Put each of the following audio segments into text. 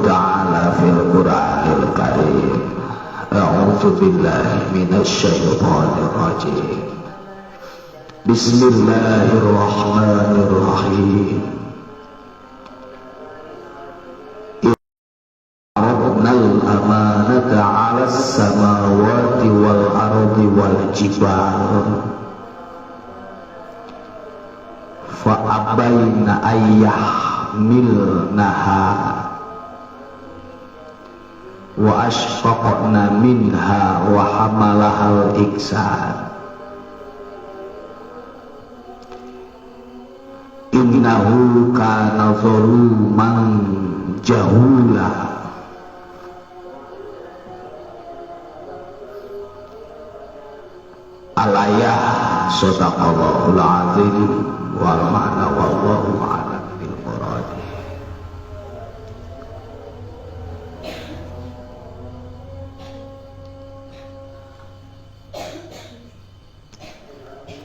Ta'ala fil Qur'anil Karim. A'udzu billahi minasy syaithanir rajim. Bismillahirrahmanirrahim. Aradnal amanata 'alas samawati wal ardi wal jibal fa abaina ayyahmilnaha wa asfaqna minha wa hamalahal iksan innahu kana zaluman jahula. Alayah sadaqallahul azim wal ma'na wallahu a'lam bil murad.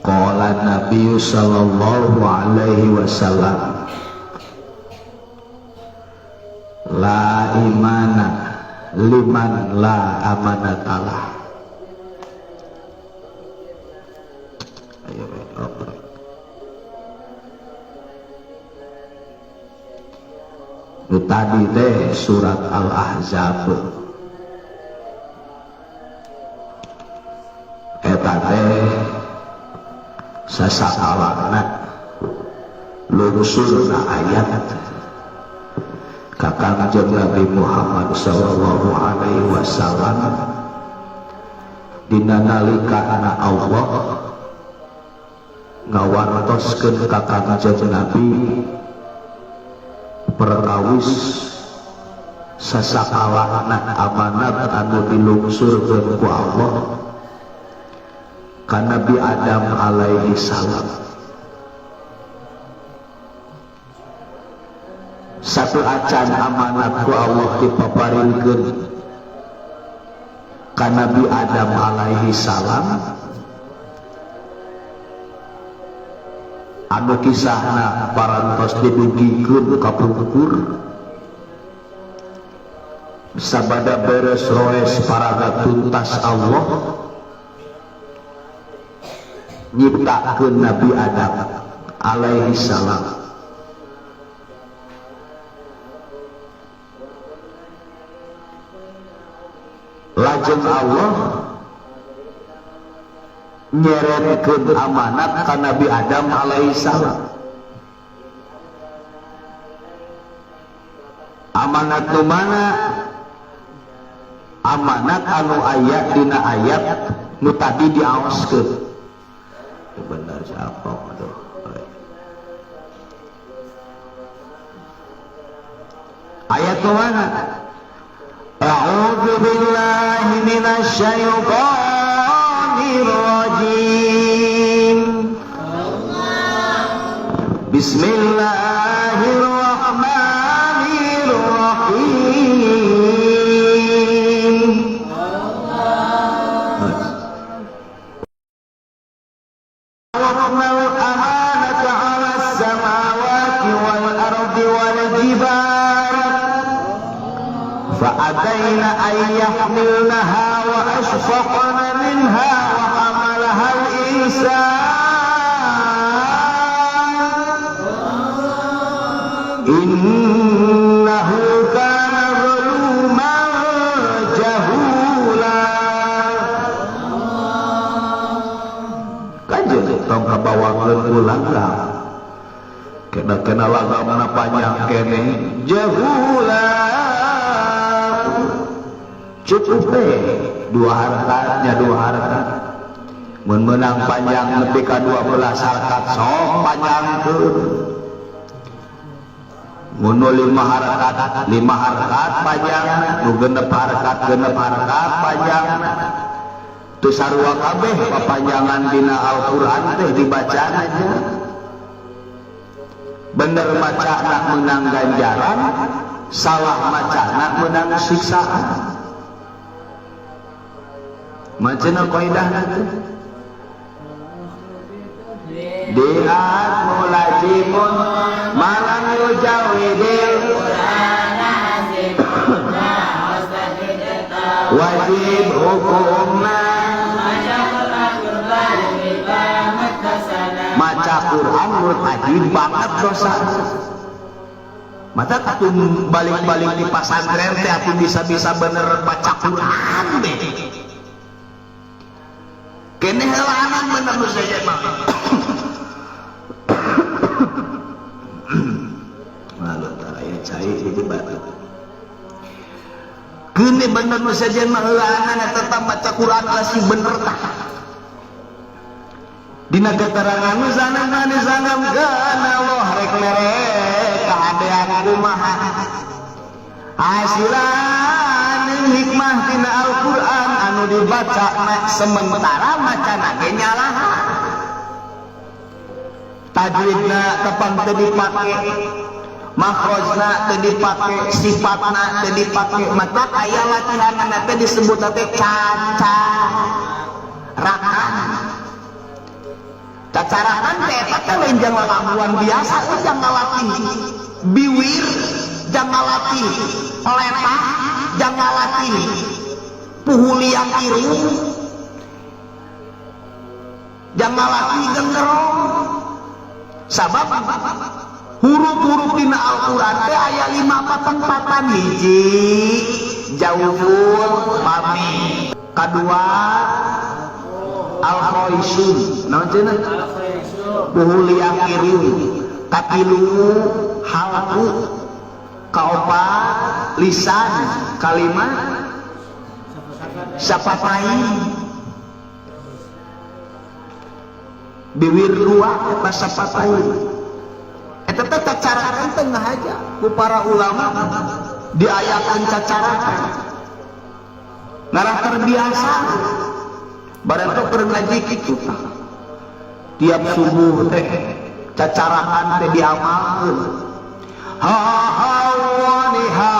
Qala Nabi sallallahu alaihi wasallam, la imana liman la amanatalah. Ayo oprek. Nu tadi teh surat Al-Ahzab. Eta teh sasakalana lungsurna ayat ka Kangjeng Nabi Muhammad sallallahu alaihi wasallam dina nalika ana Allah ngawartoskeun ka Kangjeng Nabi perkawis sasakalana amanat anu dilungsurkeun ku Allah ka Nabi Adam alaihi salam. Satu acan amanat ku Allah dipaparinkeun ka Nabi Adam alaihi salam anu kisahna parantos didugikeun ka pungkur sabada beres roes paraga tuntas Allah nyiptakeun Nabi Adam alaihi salam. Lajeng Allah nyeretkeun amanat ka Nabi Adam alaihi salam. Amanat nu mana? Amanat anu aya dina ayat nu tadi diaoskeun. Benar siapa aduh. Ayat nu mana? A'udzu billahi minasy syaithanir rajim. Bismillahirrahmanirrahim. Amanata 'alas samawati wal ardi wal jibal fa ataina ay yahmilnaha wa ashfaqna minha wa hamalaha al insan innahu kana zaluman jahula. Kajeun tong kabawakeun ku langgam. Kena-kena langgam panjang kene jahula. Cukup deh dua harakatnya dua harakat. Mun meunang panjang nepi ka 12 harakat sok panjangkeun. Mun 5 harakat 5 harakat panjang, nu genep harakat genep harakat panjang. Teu sarua kabeh papanjangan dina Al-Qur'an teh dibacana aja. Bener macana meunang ganjaran, salah macana meunang siksaan. Macana kaidahna teh diat mulajimun malam yujawidil Wajib hukumna. Maca Quran menurut wajib banget dosa. Mata atuh balik-balik di pasantren teh atuh bisa-bisa bener baca Quran deh. Kene heulaanan bener nu saja mah. Lalu tah aya cai di batu. Kene bener nu saja mah heulaanan eta maca Quran masih bener tah. Dina keterangan nu sanam sanam kana Allah rek mere kahadean kumaha hasilan hikmah tina Al-Qur'an anu dibaca sementara macana ge nyalahan tajwidna tepang teu dipake makhrajna teu dipake sifatna teu dipake mata aya latihanna teh disebut teh cacarakan. Cacarakan teh eta teh lain jang lalaguan biasa, jang ngalatih biwir, jang ngalatih letah, jang ngalatih puhuliang irung, jang ngalatih genggerong. Sabab huruf-huruf dina Al-Qur'an teh aya 5 patempatan. Hiji jauful fami, kadua al-khaisun, naon cenah? Puhuliang irung, katilu halqu, kaopat lisan, kalima sapatain, biwir dua eta sapatain. Eta teh cacarakan teh ngahaja ku para ulama diayakan cacarakan ngarah terbiasa. Baranto keur ngaji kitu tah. Tiap subuh teh cacarakan teh diamalkeun. Ha ha wa ha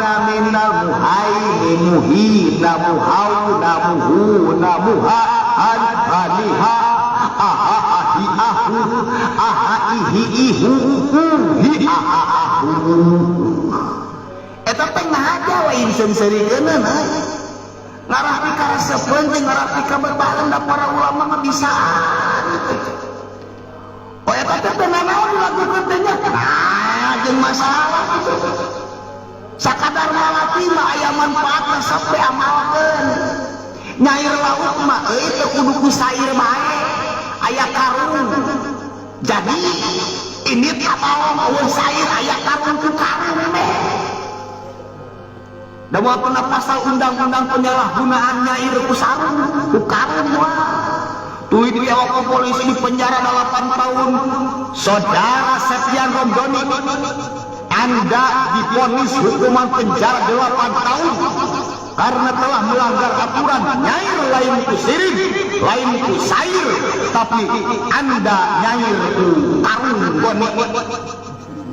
na minal muhaini muhina muhauna muhuna muha an haniha aha ahi ahu aha ihi ihu uhi aha ahu. Eta teh ngahaja lain seungseurikeunna. Ngarah pikaresepeun jeung ngarah pikaberbahan da para ulama mah bisaan. Oh eta teh teu nanaon dilakukeun teh nya. Nah, jeung masalah kitu. Sakadar malatih mah aya manfaatna sok teh amalkeun. Nyair lauk mah euy teu kudu ku sair bae. Aya karung. Jadi ini tolong eueuh sair aya karung ku karung teh. Da moal pernah pasal undang-undang penyalahgunaan nyair ku sarung, ku karung moal. Tuluy ditewak ku polisi di penjara 8 tahun. Saudara Septian Romdoni, Anda divonis hukuman penjara 8 tahun karena telah melanggar aturan nyair lain ku siring, lain ku sair, tapi Anda nyair ku karung goni.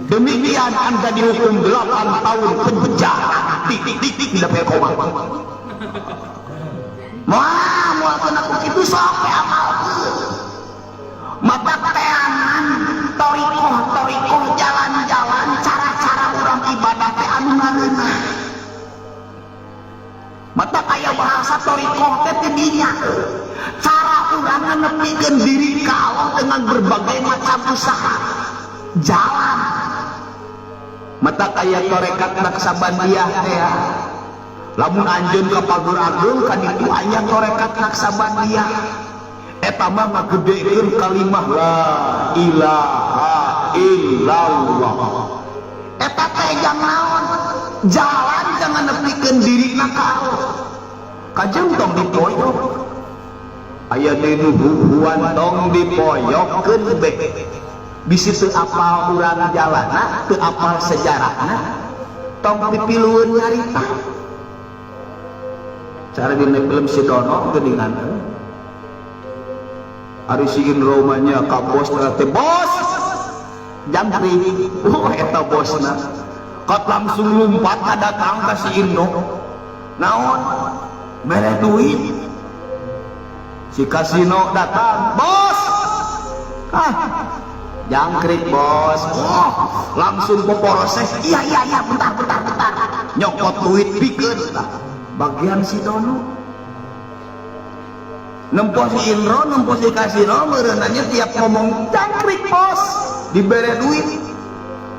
Demikian Anda dihukum 8 tahun penjara. Tidak pakai koma. Wah, moal kena ku kitu sok amalkeun. Mata teangan, torikoh-torikoh, jalan-jalan, cara-cara urang ibadah teh anu ngareunah. Mata kaya bahasa torikoh teh teh dinya. Cara urang nganepikeun diri ka Allah dengan berbagai macam usaha. Jalan. Mata kaya torekat Naksabandiah teh ya. Lamun anjeun ka Pager Ageung kan itu aya torekat Naksabandiah. Eta mah ngagedekeun kalimah la ilaha illallah. Eta teh jang naon? Jalan jangan nepikeun dirina ka Allah. Kajeng tong dipoyok. Aya deui nu huhuan tong dipoyokkeun be. Bisi teu apal urang jalana, teu apal sejarahna, tong pipilueun nyarita. Cara dina film si Dono geuningan. Ari si Indro mah nya ka bos teh bos. Jangkrik. Oh eta bosna. Kat langsung lumpat datang ka si Indro. Naon? Mere duit. Si Kasino datang, bos. Ah, jangkrik bos. Oh, langsung poporoses. Iya iya iya, bentar bentar bentar. Nyokot duit pikeun. Bagian si Dono nempo si Indro, nempo si Kasino, meureunanya tiap ngomong jangkrik bos dibere duit.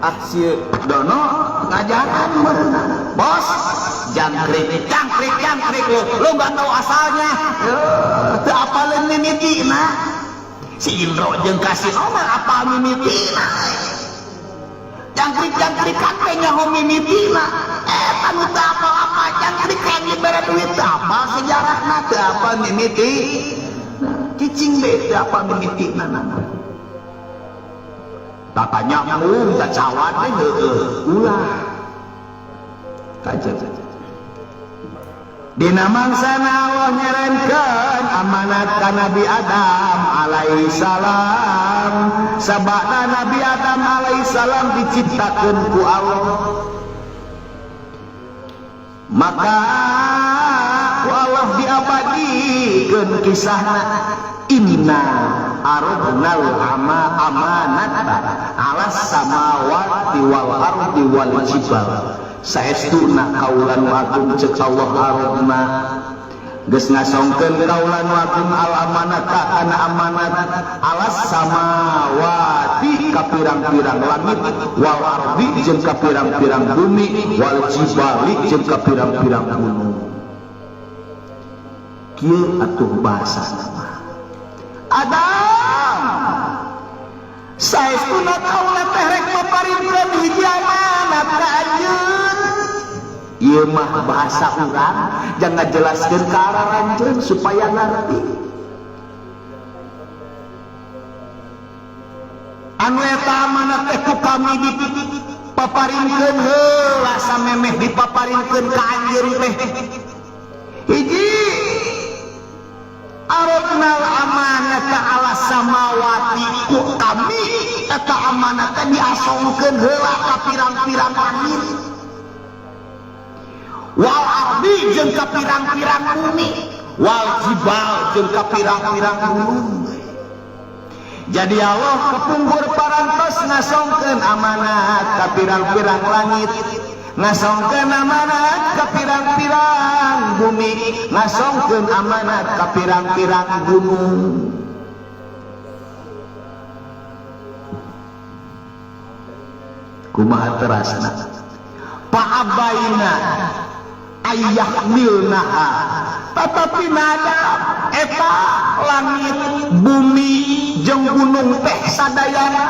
Ah si Dono ngajaran meureunna, bos jangkrik, jangkrik, jangkrik, lu nggak tahu asalnya, teu apaleun mimitina. Si Indro jeung Kasino mah apal mimitina. Jangkrik-jangkrik kan nyaho mimitina. Eta nu teu apal-apa jangkrik yang dibere duit teu apal sejarahna, teu apal mimiti. Cicing be teu apal mimitina. Tatanya mung cacawan teh heueuh ulah. Kajeun. Dina mangsana Allah nyerenkeun amanat ka Nabi Adam alaihi salam. Sabada Nabi Adam alaihi salam diciptakeun ku Allah, maka ku Allah diabadikeun kisahna. Inna aradnal amanata alas samawati wal ardi wal jibal. Saestuna kaula nu agung ceuk Allah aradna geus ngasongkeun kaula nu agung al amanata kana amanat alas samawati ka pirang-pirang langit wal ardi jeung ka pirang-pirang bumi wal jibali jeung ka pirang-pirang gunung. Kieu atuh bahasana mah Adam saestuna kaula teh rek maparinkeun hiji amanat ka anjeun. Ieu mah bahasa urang jangan jelaskeun ka aranjeun supaya ngarti. Anu eta amanat teh ku kami dipaparinkeun heula samemeh dipaparinkeun ka anjeun teh. Hiji aradnal amanata ala samawati ku kami eta amanat teh diasongkeun heula ka pirang-pirang langit wal ardi jeung ka pirang-pirang bumi wal jibal jeung ka pirang-pirang gunung. Jadi Allah kepungkur parantos ngasongkeun amanat ka pirang-pirang langit, ngasongkeun amanat ka pirang-pirang bumi, ngasongkeun amanat ka pirang-pirang gunung. Kumaha terasna? Pa'abaina ayyahmilnaha, tetapi nada eta langit bumi jeung gunung teh sadayana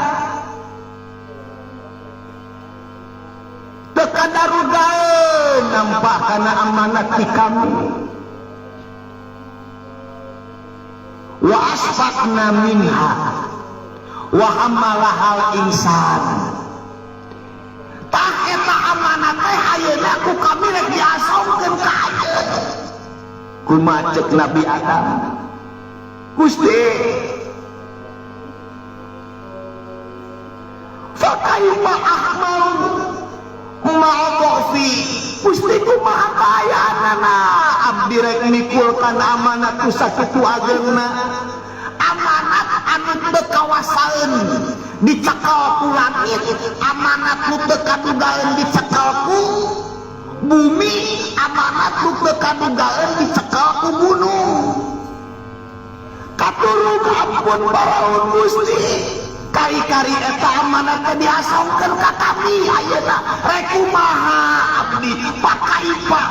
teu kadarugaeun nampak kana amanat ti kami. Wa asfaqna minha wa hamalahal insan. Tah eta amanat teh ayeuna ku kami rek diasongkeun ka anjeun. Kumaha ceuk Nabi Adam? Gusti, fa kaifa ahmalu ma'afi, Gusti kumaha kayaanana abdi rek mikulkan amanat ku sakitu ageungna. Amanat anu teu kawasaeun dicekal ku langit, amanat nu teu kadugaeun dicekal ku bumi, amanat nu teu kadugaeun dicekal ku gunung. Katurung ampun baraun Gusti, kari-kari eta amanat teh diasongkeun ka kami ayeuna rek kumaha abdi pakaipa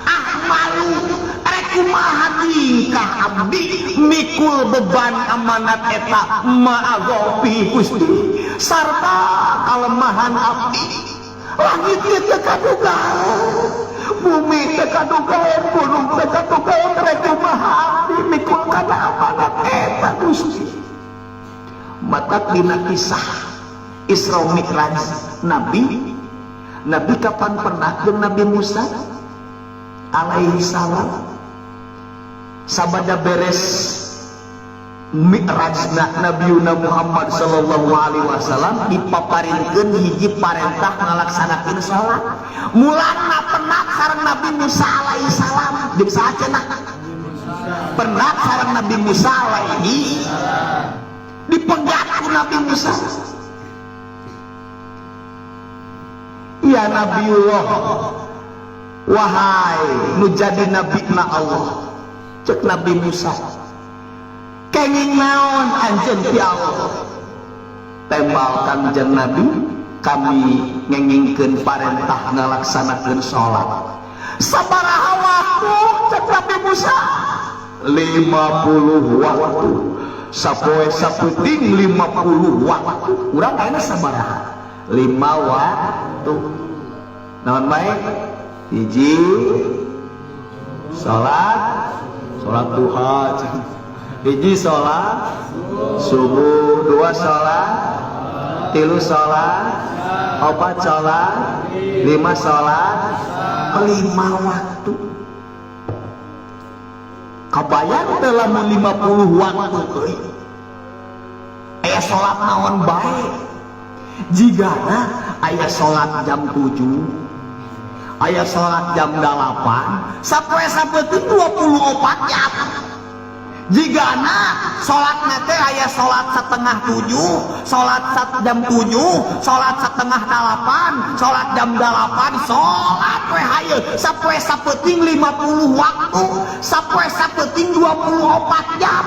ahmalu rek kumaha tingkah abdi mikul beban amanat eta ma'agopi Gusti sarta kalemahan abdi. Langit teu kadugaeun, bumi teu kadugaeun, gunung teu kadugaeun, rek kumaha abdi mikul kana amanat eta Gusti. Matak dina kisah Isra Mi'raj Nabi kapan pernah jeung Nabi Musa alaihi salam sabada beres Mi'rajna Nabiuna Muhammad sallallahu alaihi wasallam dipaparinkeun hiji parentah ngalaksanakeun salat. Mulana penat sareng Nabi Musa alaihi salam jeung saha cenah? Penat sareng Nabi Musa alaihi dipegat ku Nabi Musa. Ya Nabiullah, Wahai nu jadi nabina Allah, cek Nabi Musa, kenging naon anjeun ti Allah? Tembal Kangjeng Nabi, kami ngengingkeun parentah ngalaksanakeun salat. Sabaraha waktu? Cek Nabi Musa. 50 waktu, sapoe sapeuting 50 waktu. Urang ayeuna sabaraha? 5 waktu. Naon bae? Hiji salat, salat duha. Hiji salat subuh, dua salat, tilu salat, opat salat, lima salat, 5 waktu. Kabayang teu lamun 50 waktu euy? Aya salat naon bae? Jigana aya salat jam 7, aya salat jam 8, sapoe sapeuting 24 jam. Jigana salat teh aya salat 6:30, salat jam 7, salat 7:30, salat jam 8, salat we hayu sapoe sapeuting 50 waktu, sapoe sapeuting 24 jam.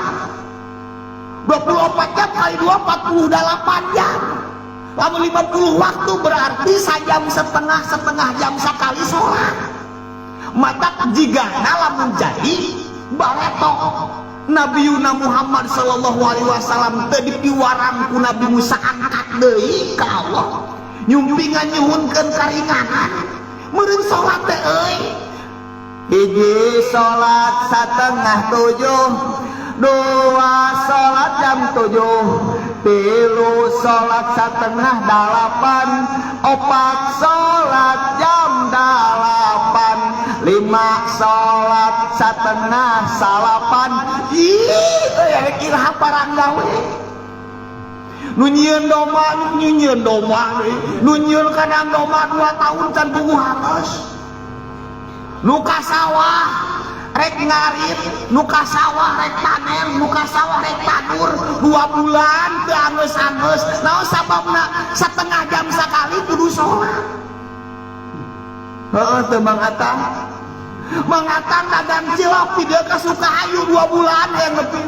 24 jam kali 2, 48 jam. Lamun 50 waktu berarti sajam setengah, setengah jam sekali sholat. Matak jigana lamun jadi bareto Nabi Yuna Muhammad sallallahu alaihi wasallam teu dipiwarang ku Nabi Musa angkat deui ka Allah, nyumpingan nyuhunkeun karinganan meureun salat teh euy. Hiji salat 6:30, dua salat jam 7, tilu salat 7:30, opat salat jam 8, lima salat 8:30. Ih euy, rek iraha parang gawe? Nu nyieun domba, nu nyieun domba deui, nu nyieun kandang domba 2 tahun can puguh hangeus, nu ka sawah rek ngarit, nu ka sawah rek panen, nu ka sawah rek tandur 2 bulan teu angeus-angeus. Naon sababna? Setengah jam sekali kudu sholat. Heeh teu, Mang Atang? Mang Atang dagang cilok di dieu ka Sukahayu 2 bulan yang nepi.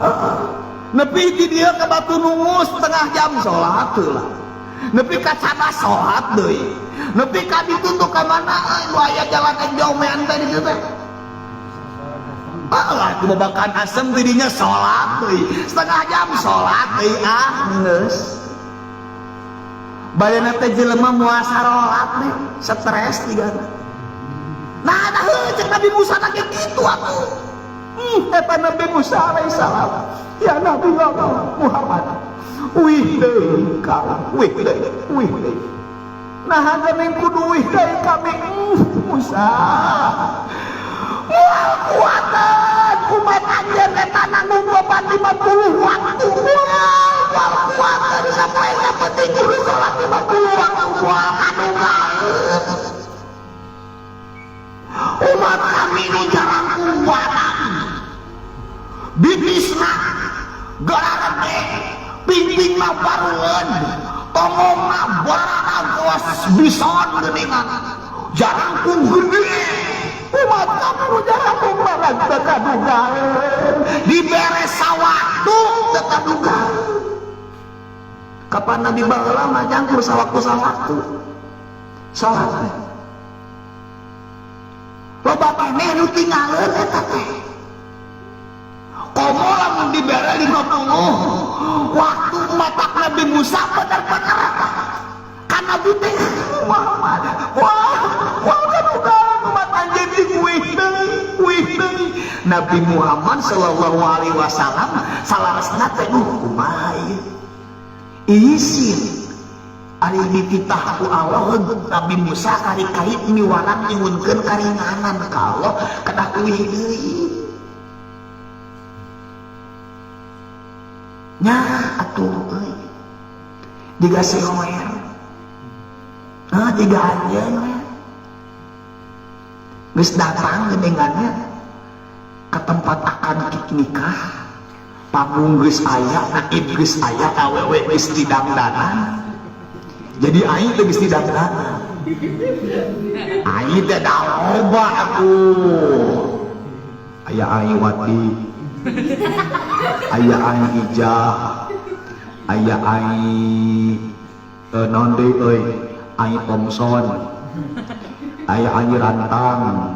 Heeh. Nepi di dieu ka Batu Nungus setengah jam sholat heula. Nepi ka Cadas sholat deui. Nepi ka ditu tuh ka mana euy, nu aya jalan enjomean teh di dieu teh. Ah, lah babakan asem tidinya sholat deui. Setengah jam sholat deui, ah geus. Badana teh jelema moal sarolat teh, stres tigana. Nah, nah heuh cek Nabi Musa teh kitu atuh. Eta Nabi Musa alaihissalam. Ya Nabi Allah Muhammad. Wih deui ka, wih deui, wih deui. Nah, geuning kudu wih deui kami, Musa. Moal kuatan umat anjeun eta nanggung beban 50 waktu. Moal, moal kuatan sapoe sapenting kudu salat 50 waktu, moal kadunggaeun. Umat kami nu jarangkung badan, bitisna gararede, pingpingna baruleun, tongongna bararang kawas bison geuningan, jarangkung gede. Umat kami nu jarangkung badan teu kadugaeun, dibere sawaktu teu kadugaeun. Kapan Nabi baheula mah jangkur sawaktu-sawaktu salat teh. Loba keneh nu tinggalkeun eta teh. Komo lamun dibere 50 waktu, matak Nabi Musa bener-bener kan Nabi teh Muhammad, wah wah kadugaeun umat anjeun wih deui, wih deui. Nabi Muhammad sallallahu alaihi wasallam salaresna teh, duh kumaha ieu, isin ari dititah ku Allah. Nabi Musa kari-kait miwarang nyuhunkeun karinganan ka Allah, kedah uih deui nya atuh euy, jiga si Hoer, ah jiga anjeun we geus datang geuningannya ke tempat akad nikah, panggung geus aya, naib geus aya, awewe geus didangdanan. Jadi aing teh geus didangdanan. Ai teh da loba atuh. Aya ai Wati, aya ai Ijah, aya ai naon deui euy, ai Thompson, aya ai Rantang,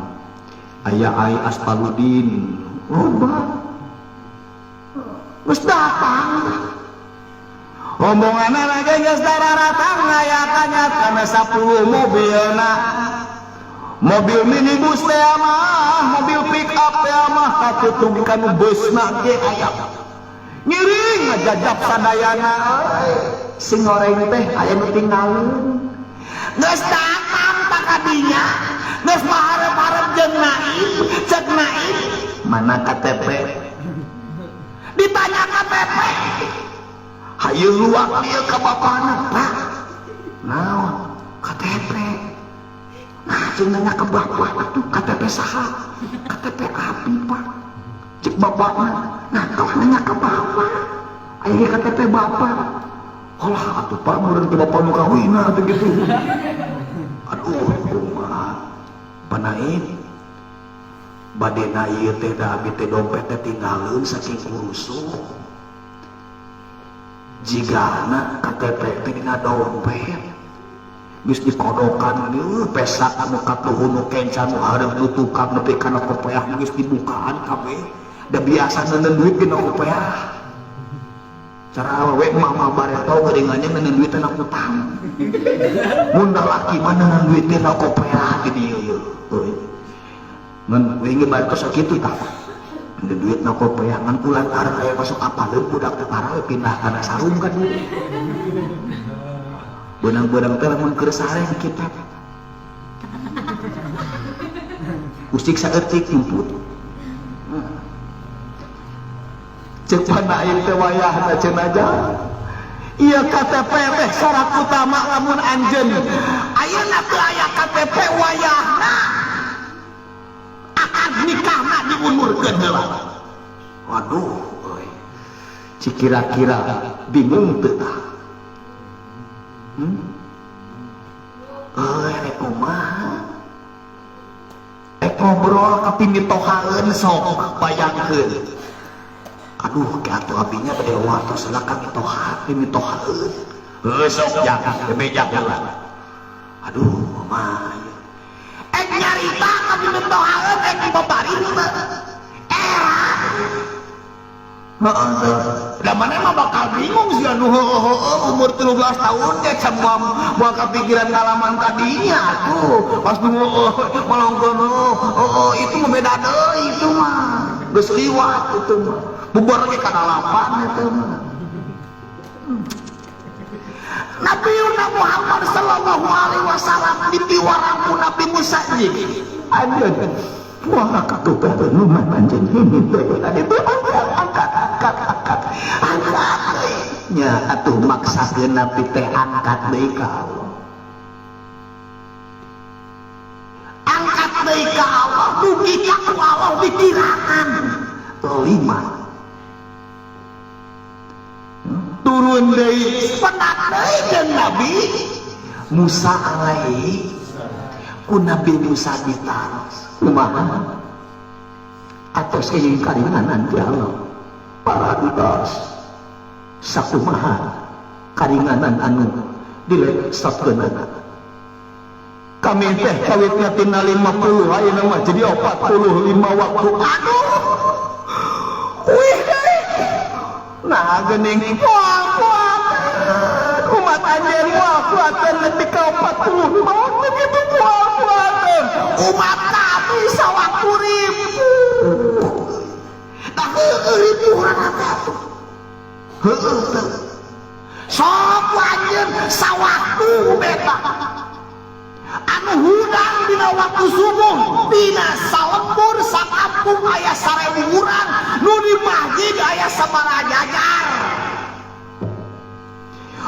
aya ai Aspaludin, loba. Geus datang. Rombonganna ge geus daratang aya kanyat kana 10 mobilna. Mobil minibus teh mah, mobil pick up teh mah katutup kanu busna ge aya. Ngiring ngajajap sadayana euy. Sing goreng teh aya nu tinggalin. Geus datang takadinya, geus maharep-harep jeung naib, cek naib, mana KTP? Ditanya KTP. Hayu luak ieu ka bapana, Pak. Naon? KTP. Nah, jeung nanya ke bapak atuh KTP saha? KTP abi, Pak. Cek bapakna, nah kalau nanya ke bapak, aya ge KTP bapak. Alah atuh Pak, meureun ke bapak nu kawina atuh gitu. Aduh, kumaha. Panaib badena ieu teh da abi teh dompet teh tinggaleun saking kurusuh. Jigana KTP teh dina dompet. Geus dikodokan ieu pesak anu katuhu nu kenca nu hareup nu tukang nepi kana kopeah geus dibukaan kabeh. Da biasa neundeun duit dina kopeah. Cara awewe mah bareto geuningannya neundeun duit na utang. Mun laki mah neundeun duit dina kopeah di dieu ieu. Euy. Ngan we ge bareto sakitu tah. Neundeun duit na kopeah ngan kulantaran aya masuk apaleun budak teh parah we pindah kana sarung kan. Beunang-beunang teh lamun keur sare kita. Usik saeutik jumput. Cek panaib teh wayahna cenah aja. Ieu KTP teh syarat utama lamun anjeun. Ayeuna teu aya KTP wayahna. Akad nikahna diundurkeun heula. Waduh euy. Cik kira-kira bingung teu tah? Euy rek kumaha? Rek ngobrol ka pimitohaeun sok bayangkeun. Aduh, ke atuh abinya bade wartos lah ka mitoha, pimitohaeun. Heuh sok jak, bebejak heula. Aduh, kumaha ieu? Ek nyarita ka pimitohaeun ek dibabari teu. Era. Heeh teu. Da maneh mah bakal bingung sih anu heueuh heueuh umur 13 tahun ge can moal kapikiran ngalaman tadinya atuh. Pas nu heueuh malongkeun heueuh itu mah beda deui itu mah. Geus liwat itu mah. Bubar ge kana lapan itu mah. Nabi Muhammad sallallahu alaihi wasallam dipiwarang ku Nabi Musa jeung anjeun. Wah, katuh teh lumayan anjeun ini teh. Tadi teh angkat angkat angkat angkat. Angkat deui. Nya atuh maksakeun Nabi teh angkat deui ka Allah. Angkat deui ka Allah dugi ka ku Allah dikirakan. 5. Turun deui penat deui jeung Nabi Musa alaihi ku Nabi Musa ditaros. Kumaha? Atos ingin karinganan ti Allah. Para ditas sakumaha karinganan anu dilesatkeunana. Kami teh kawitna tina 50 ayeuna mah jadi 45 waktu. Aduh. Wih deui. Nah geuning moal kuat. Umat anjeun moal kuateun nepi ka 45 waktu kitu moal kuateun. Umat kami sawaktu ribu. Tah heueuh ribuan teh atuh. Heueuh teh. Sok anjeun sawaktu beta. Anu hudang dina waktu subuh dina salembur sakampung aya 1000 urang nu di masjid aya sabaraha jajar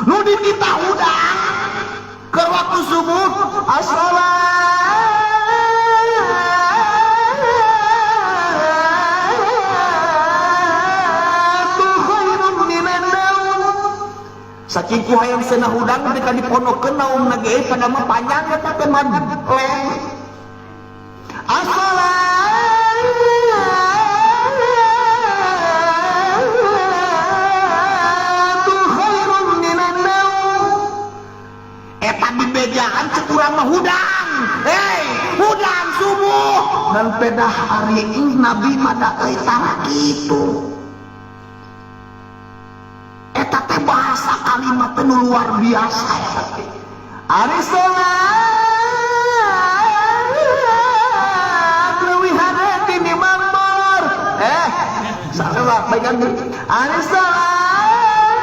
nu di titah hudang keur waktu subuh as-sholatu khairun minan naum. Saking ku hayang cenah hudang teh ka diponokeun naumna ge pada mah panjang eta teh mah leng. As-salatu khairun minan naum. Eta dibejaan cek urang mah hudang. Hei, hudang subuh. Dan pedah hari ini Nabi mah da euy tara kitu. Eta teh bahasa kalimat teh nu luar biasa eta teh. Ari salat leuwih hade tinimbang molor. Salah pegang deui. Ari salat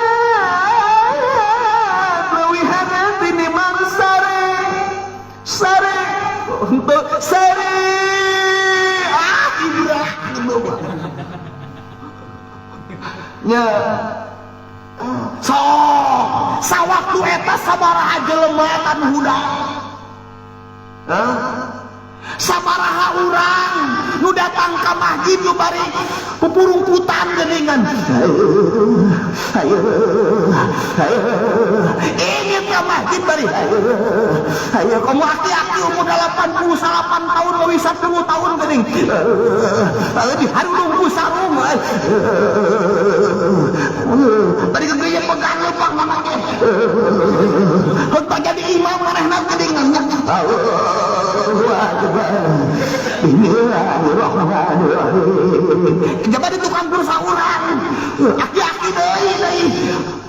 leuwih hade tinimbang sare. Sare untuk sare. Ah, ibrah gitu mah. Nya. So, sawaktu eta sabaraha jelema tan hudang. Sabaraha urang nu datang ka masjid nu bari pupurungkutan geuningan. Ayo, ayo, ingin ka masjid bari. Ayo, ayo, kamu aki-aki umur 89 tahun leuwih 10 tahun geuning. Di harudung ku sarung. Tadi gegeye pegang leumpang mah ge. Henteu jadi imam manehna geuningan. Allahu akbar. Bismillahirrahmanirrahim. Jaba di tukang pulsa urang. Aki-aki deui deui.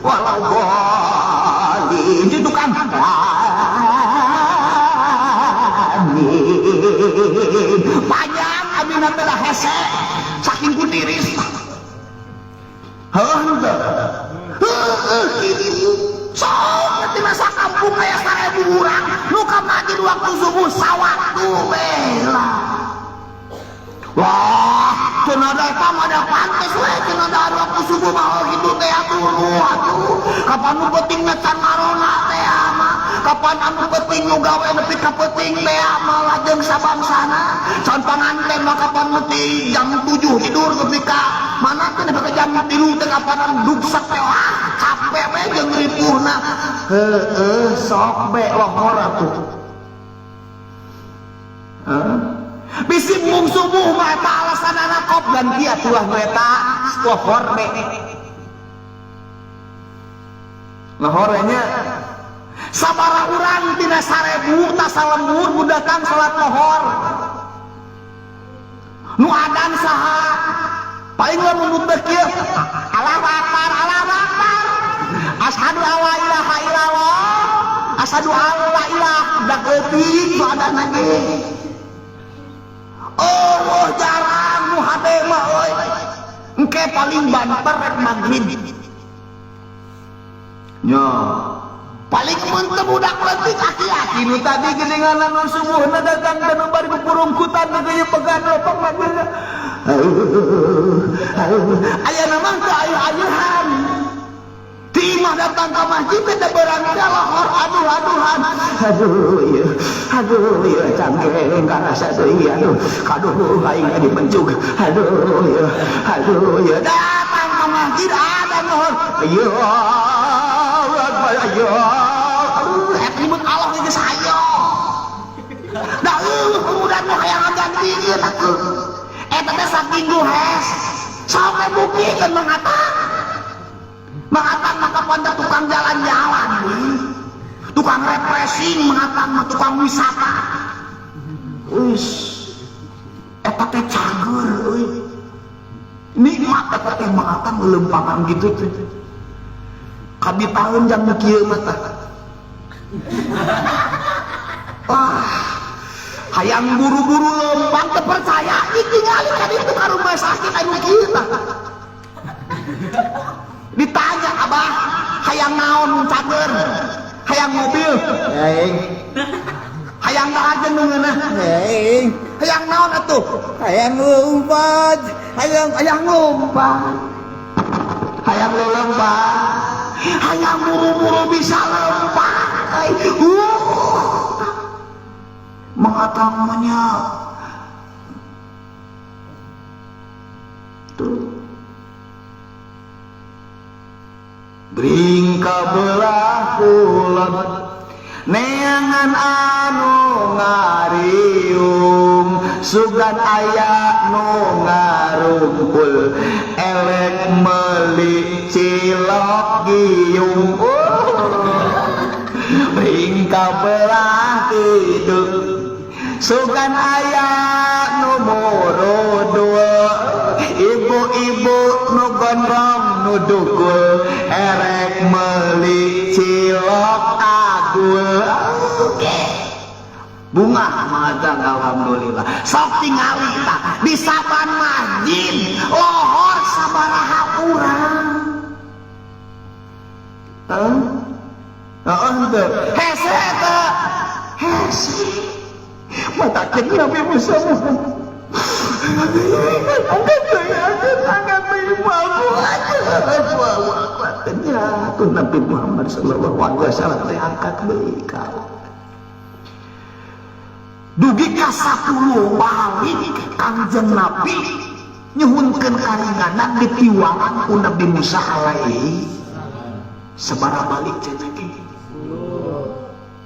Walau boleh di tukang. Amin. Panjang amina teh hese saking ku tiris. Heuh henteu. Heuh kitu. Sok tina sakampung aya 1000 urang nu ka masjid waktu subuh sawaktu we lah. Wah, cenah da eta mah da pantes we cenah da waktu subuh mah kitu teh atuh atuh. Kapan nu penting can marona teh mah, kapan anu penting nu gawe nepi ka peuting teh mah lajeng sabangsana. Can panganten mah kapan nepi jam 7 tidur nepi ka mana teh nepi ka jam 3 teh kapanan dugsak teh wah capek we jeung ripuhna. Heueuh sok be lohor atuh. Heuh. Bisi mung subuh mah eta alasanana kop ganti atuh nu eta lohor be. Lohornya sabaraha urang tina 1000 ta salembur nu datang salat lohor. Nu adan saha? Paling lamun nu teu kieu Allahu akbar, Allahu akbar. Asyhadu alla ilaha illallah. Asyhadu alla ilaha dak leutik nu adan ge. Oh, jarang nu hade mah euy. Engke paling banter rek magrib. Nya. Paling mun teu budak leutik aki-aki nu tadi geuningan nu subuhna datang ka nu bari pupurungkutan nu geuyeun pegan lopang magribna. Aya mah teu ayuh-ayuhan. Di imah datang ke masjid teh beurang teh lohor aduh-aduhan. Aduh ieu, aduh ieu cangkeng karasa deui aduh. Kaduh aing dipencug. Aduh ieu, aduh ieu datang ke masjid ada lohor. Ieu akbar ayo. Aduh eta nyebut Allah geus ayo. Da eueuh pemuda nu hayang ngagantikeun atuh. Eta teh saking hes. Sok we buktikeun mangatan. Mangatan mah kapan teh tukang jalan-jalan, tukang refreshing, mangatan mah tukang wisata. Wis, eta teh cager euy. Nikmat eta teh mangatan leumpangan gitu teh. Kabitaeun jang nu kieu mah tah. Wah, hayang buru-buru leumpang teu percaya ditinggali ka ditu ka rumah sakit anu kieu tah. Ditanya abah hayang naon cager, hayang mobil, Aing. Hayang aja nu ngeunah, Aing. Hayang naon atuh? Hayang lompat, hayang hayang lompat, hayang lompat, hayang buru-buru bisa lompat. Mengatamnya tuh. Gering Bring ka belah kulon neangan anu ngariung sugan aya nu ngarungkul elek meuli cilok giung. Bring ka belah kidul sugan aya nu murudul ibu-ibu nu gondrong nu dugul erek meuli cilok agul. Oke. Bunga madang alhamdulillah. Sok tingali tah di saban masjid lohor sabaraha urang. Heuh? Heeh teu. Hese teu. Hese. Matakeun Nabi Musa. Angkat deui, angkat deui, ya, ku Nabi Muhammad sallallahu alaihi wasallam teh angkat deui ka. Dugi ka 10 balik Kangjeng Nabi nyuhunkeun karinganan dipiwaran ku Nabi Musa alaihi sabaraha balik cenah ge.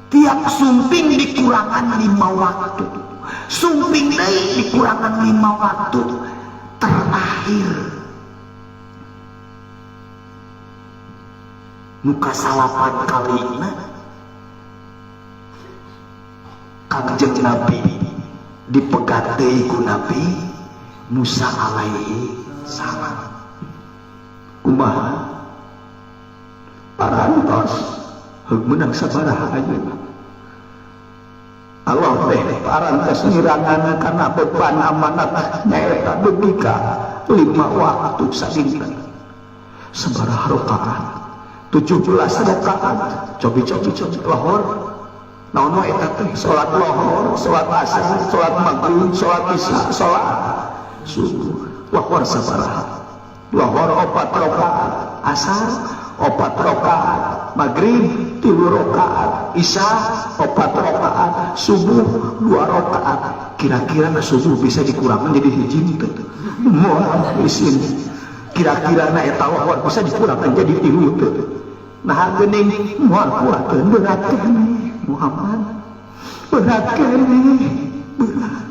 Tiap sumping dikurangan 5 waktu. Sumping deui dikurangan 5 waktu. Terakhir nu kasalapan kalina Kangjeng Nabi dipegat deui ku Nabi Musa alaihi salam. Kumaha? Parantos heug meunang sabaraha ayeuna. Allah teh parantos ngirangan kana beban amanat nyaeta dugi ka 5 waktu sadinten. Sabaraha rakaat? 17 rakaat. Cobi-cobi cobi lohor. Naon we eta teh? Salat lohor, salat asar, salat maghrib, salat isya, salat subuh. Lohor sabaraha? Lohor 4 rakaat, asar 4 rakaat, maghrib 3 rakaat, isya 4 rakaat, subuh 2 rakaat. Kira-kira na subuh bisa dikurangkan jadi hiji teu? Moal isin. Kira-kira na eta lohor bisa dikurangkan jadi 3 teu? Nah geuning moal kuatkeun berat keneh Muhammad. Berat keneh, berat.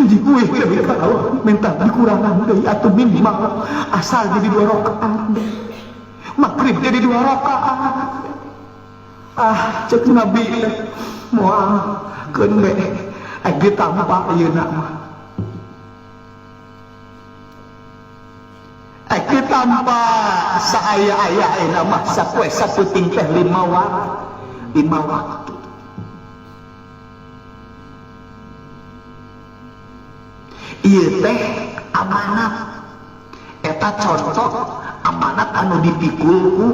Jikuih deui ka Allah minta dikurangan deui atuh minimal asal jadi 2 rakaat. Maghrib jadi 2 rakaat. Ah, cek Nabi moal keun we ek ditampa ayeuna mah. Ek ditampa saaya-aya ayeuna mah sapoe saputing teh 5 waktu. 5 waktu. Ieu teh amanat. Eta contoh amanat anu dipikul ku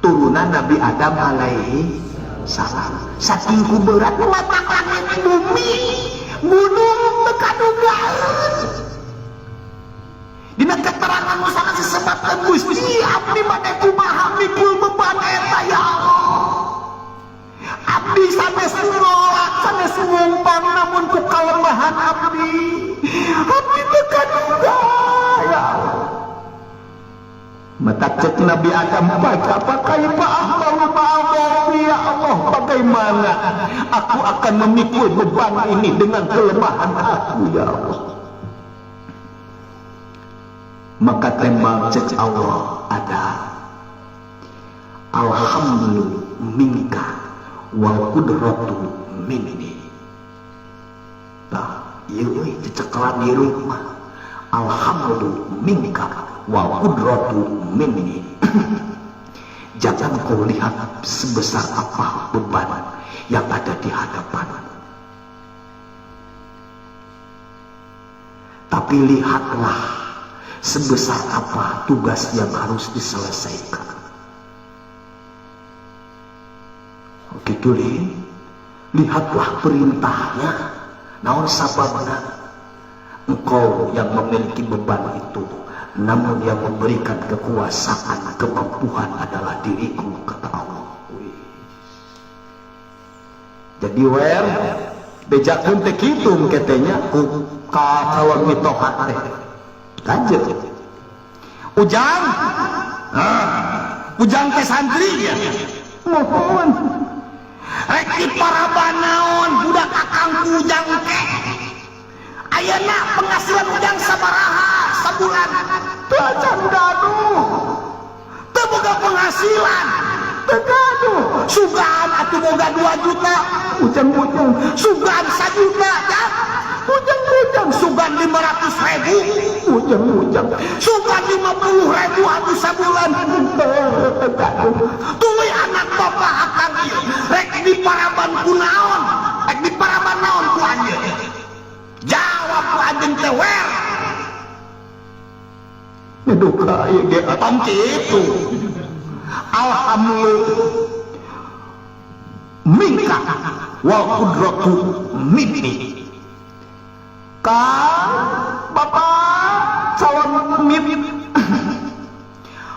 turunan Nabi Adam alaihi salam. Saking ku berat mata langit bumi gunung teu kadugaan. Dina keterangan nu sangat disebutkeun Gusti abdi mah kumaha mikul beban eta ya Allah. Abdi sanes nolak sanes ngumpang namun ku kalemahan abdi. Abdi teu kaduga ya Allah. Mata cek Nabi Adam pakai ahmalu ma'adhafi ya Allah, bagaimana aku akan memikul beban ini dengan kelemahan aku ya Allah. Maka tembak cek Allah ada alhamdulillah minka wal qudratu minni. Tah ieu euy cecekelan hirup mah alhamdulillah minka wal qudratu minni. Jangan kau lihat sebesar apa beban yang ada di hadapan, tapi lihatlah sebesar apa tugas yang harus diselesaikan. Oke, tulis. Lihatlah perintahnya. Naon sababna? Engkau yang memiliki beban itu, namun yang memberikan kekuasaan, kemampuan adalah diriku, kata Allah. Wih. Jadi wer bejakeun teh kitu ketenya ku kalon mitoha teh. Kanjeng. Ujang. Ah. Ujang teh santri ya. Mohon. Rek diparaban naon budak akang ku Ujang teh. Ayeuna penghasilan Ujang sabaraha sabulan? Teu acan gaduh. Teu boga penghasilan. Teu gaduh. Sugan atuh boga 2 juta. Ujang-ujang sugan 1 juta ya. Ujang-ujang sugan 500.000. Ujang-ujang sugan 50.000 atuh sabulan. Tuluy anak bapak akang ieu rek diparaban ku naon? Rek diparaban naon ku anjeun? Jawab ku anjeun teh wer. Duka ieu ge tong kitu. Alhamdulillah minka wal qudratu minni. Kang bapak calon mip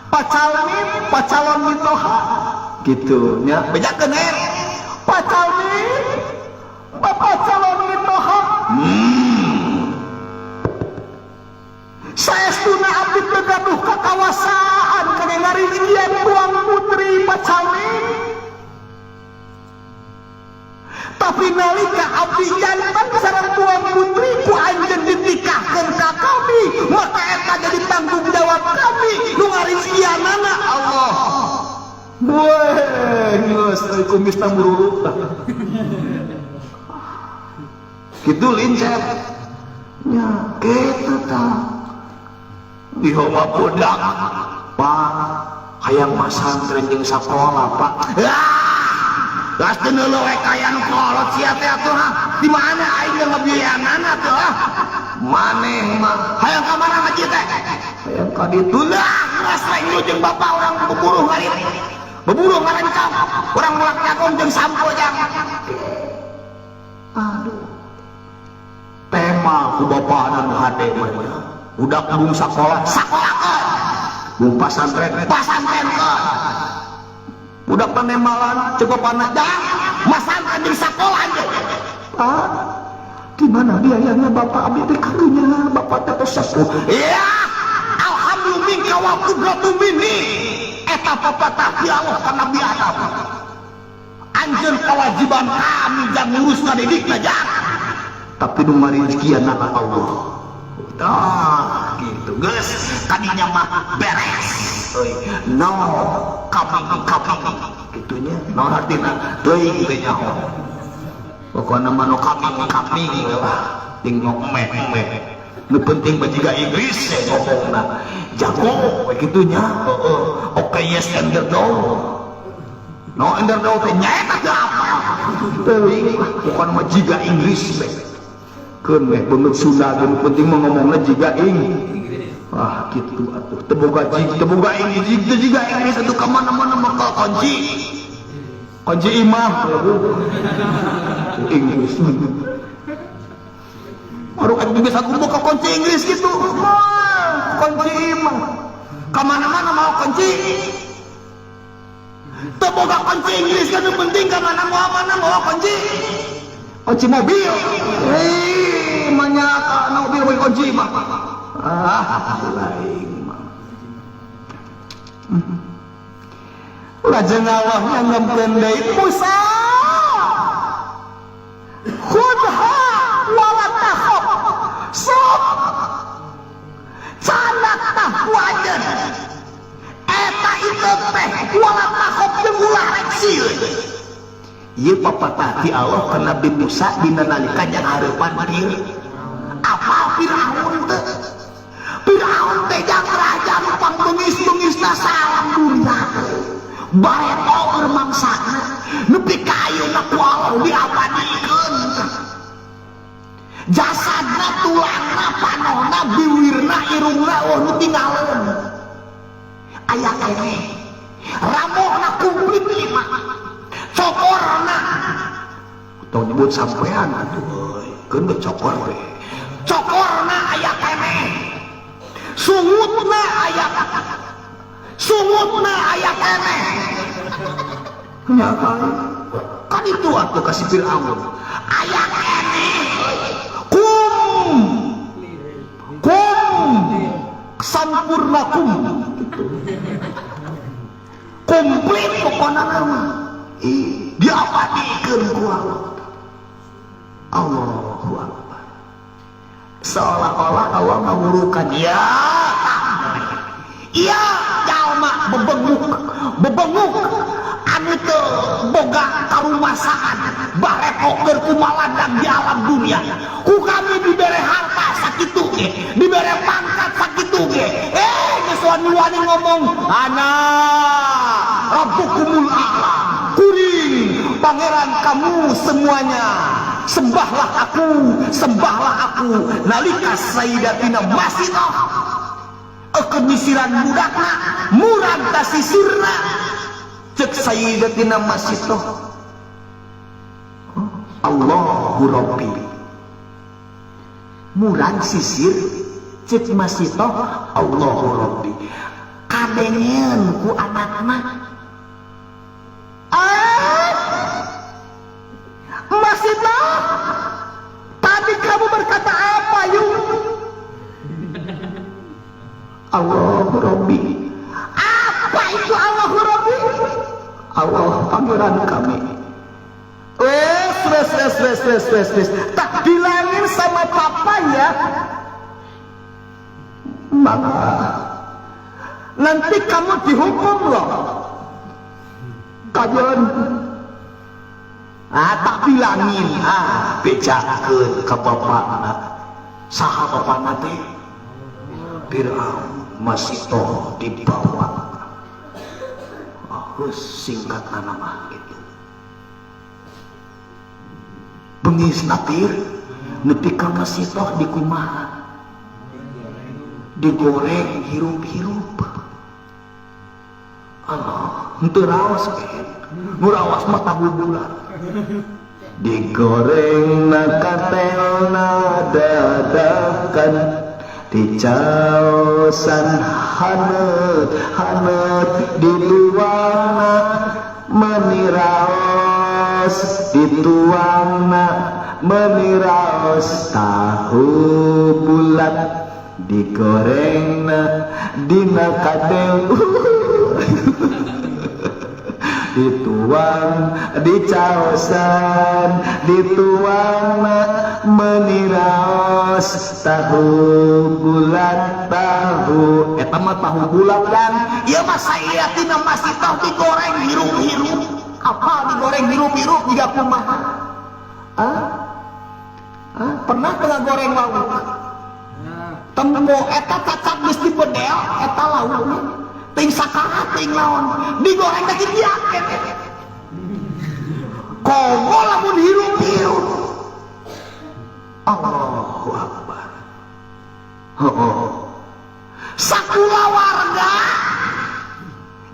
pacalmi pacalon mitoha gitu nya bejakeun er pacalmi bapak calon mitoha. Saestuna abdi teu gaduh kakawasaan kana ngarizkian tuang putri pacalmi. Tapi nalika abdi jantan sareng tuang putri ku anjeun ditikahkeun ka kami, maka eta jadi tanggung jawab kami nu ngarizkianana Allah. Weh, geus euy kumis tamururuk. Kitu lincet. Nya kitu tah. Ieu mah budak. Pak, hayang masantren jeung sakola, Pak. Geus teu neuleuh we kaya nu kolot sia teh atuh ha. Di mana aing geus ngabiayaanana atuh ah. Maneh mah hayang ka mana ngaji teh? Hayang ka ditu lah, geus we jeung bapak urang beburuh ngarit. Beburuh ngarancang, urang mulak jagung jeung sampo jang. Aduh. Tema ku bapana nu hade mah. Budak bung sakola, sakolakeun. Bung pasantren, pasantrenkeun. Budak panemalan cukup panas dah masantren jeung sakola aja. Pak, di mana biayanya bapak abdi teh karunya bapak teh tos sepuh. Ya, alhamdulillah minka wa qudratu minni. Eta papatah ti Allah ka Nabi Adam. Anjeun kewajiban kami jang ngurus ngadidikna jang. Tapi nu ngarizkianana Allah. Tah gitu geus kadinya mah beres. No kami gitunya no artina teuing teu nyaho. Pokona mah no kami lah ting ngomeh. Nu penting mah jiga Inggris ngomongna. Jago we kitunya. Heeh. Oke yes and the door. No and the door teh nyaeta teu apal. Teuing lah pokona mah jiga Inggris we. Keun we beungeut Sunda ge nu penting mah ngomongna jiga Inggris. Wah gitu atuh teu boga jig teu boga Inggris teu jiga Inggris atuh ka mana-mana mah kunci. Kunci imah Inggris. Baru kan bisa kumpul ke kunci Inggris gitu. Wah, kunci imah. Ka mana-mana mau kunci. Teu boga kunci Inggris kan yang penting ka mana mau mana mau kunci. Kunci mobil. Eh, manyaka mobil boga kunci mah. Ah, lain mah. Lajeng Allah nyanggepkeun deui Musa. Khudha wala takhaf. Sok canak tah ku anjeun. Eta itu teh wala takhaf jeung ulah rek sieun. Ieu papatah ti Allah ka Nabi Musa dina nalika jang hareupan kieu. Apal Firaun teh? Firaun teh jang raja nu pangbeungis-beungisna salam dunia. Bareto keur mangsana nepi ka ayeuna ku Allah diabadikeun. Jasadna, tulangna, panonna, biwirna, irungna eueuh nu tinggaleun. Aya keneh. Ramohna kumplit lima. Cokorna. Tong nyebut sampean atuh euy. Keun ge cokor we. Cokorna aya keneh. Sungutna aya. Sungutna aya keneh. Nya kan itu atuh ka si Firaun. Aya keneh. Kum. Kum. Sampurna kum. Gitu. Komplit pokona mah. Ih, diabadikeun ku Allah. Allahu Akbar. Seolah-olah Allah ngawurukan ya. Iya, jalma bebenguk, bebenguk anu teu boga karumasaan, bareto keur kumalandang di alam dunia. Ku kami dibere harta sakitu ge, dibere pangkat sakitu ge. Geus wani-wani ngomong, ana rabbukumul a'la. Kuring pangeran kamu semuanya. Sembahlah aku, sembahlah aku. Nalika Sayyidatina Masitoh eukeun nyisiran budakna, murag ta sisirna. Cek Sayyidatina Masitoh, Allahu Rabbi. Murag sisir cek Masitoh, Allahu Rabbi. Kadengeun ku anakna. Ah, Masitoh, tadi kamu berkata apa yuk? Allahu Rabbi. Apa itu Allahu Rabbi? Allah pangeran kami. Wes, wes, wes, wes, wes, wes, wes. Tak bilangin sama papa ya. Mama, nanti kamu dihukum loh. Kajian. Ah, tak bilangin. Ah, bejakeun ka bapakna. Saha bapakna teh? Fir'aun. Masitoh dibawa. Oh, singkat nama gitu. Bengis napir, nepi ka Masitoh dikumaha? Digoreng hirup-hirup. Allah, henteu raos ke. Nu raos mah tahu bulat. Digoreng na katelna dadakan, dicaosan haneut haneut, dituangna meniraos, dituangna meniraos tahu bulat, digorengna dina katel, dituang dicaosan, dituangna meniraos tahu bulat, tahu eta mah tahu bulat kan. Ieu mah Sayyidatina Masitoh digoreng hirup-hirup. Apa digoreng hirup-hirup jiga kumaha? Ah? Ah, pernah teu goreng lauk? Tempo eta cacak geus dibedel eta laukna. Ting sakarat ting naon digoreng teh kieu keneh. Komo lamun hirup-hirup. Allahu Akbar. Heeh. Sakula warga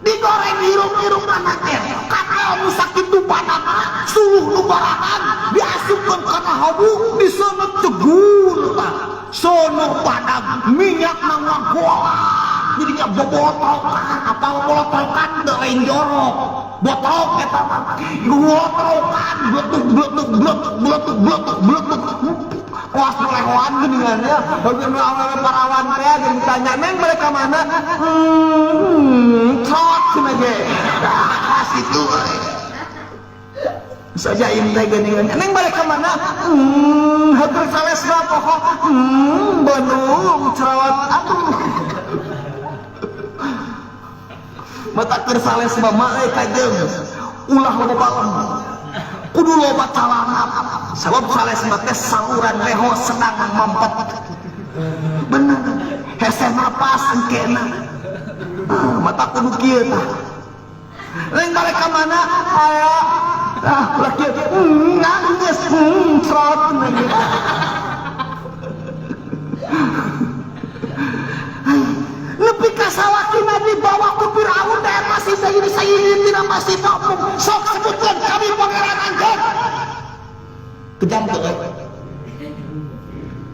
digoreng hirup-hirup anaknya. Katel nu sakitu padana, suluh nu barahan diasupkeun kana habu, diseungeut cegur tah. Sono padang minyak ngagola. Jadinya bobotokan, apa bobotokan teu lain jorok. Botok eta mah. Bobotokan, bletuk bletuk bletuk bletuk bletuk bletuk. Kelas lehoan geuningan ya. Bagian awewe parawan teh jeung ditanya, "Neng mereka mana?" Trot cenah ge. Ah, situ euy. Saja teh geuningan. Neng mereka mana? Heukeul salesna poho. Benung cerot. Aduh. Mata keur sales mama euy kajeun. Ulah loba balem. Kudu loba calana. Sabab sales mah teh saluran leho sedang mampet. Bener. Hese napas engkena. Ah, mata kudu kieu tah. Neng balik ka mana? Aya. Ah, ulah kieu. Nangis, cerot. Nepi ka salakina dibawa ku Firaun teh masih Sayyidina Masitoh. Sok sebutkeun kami pangeran anjeun. Kejam teu euy.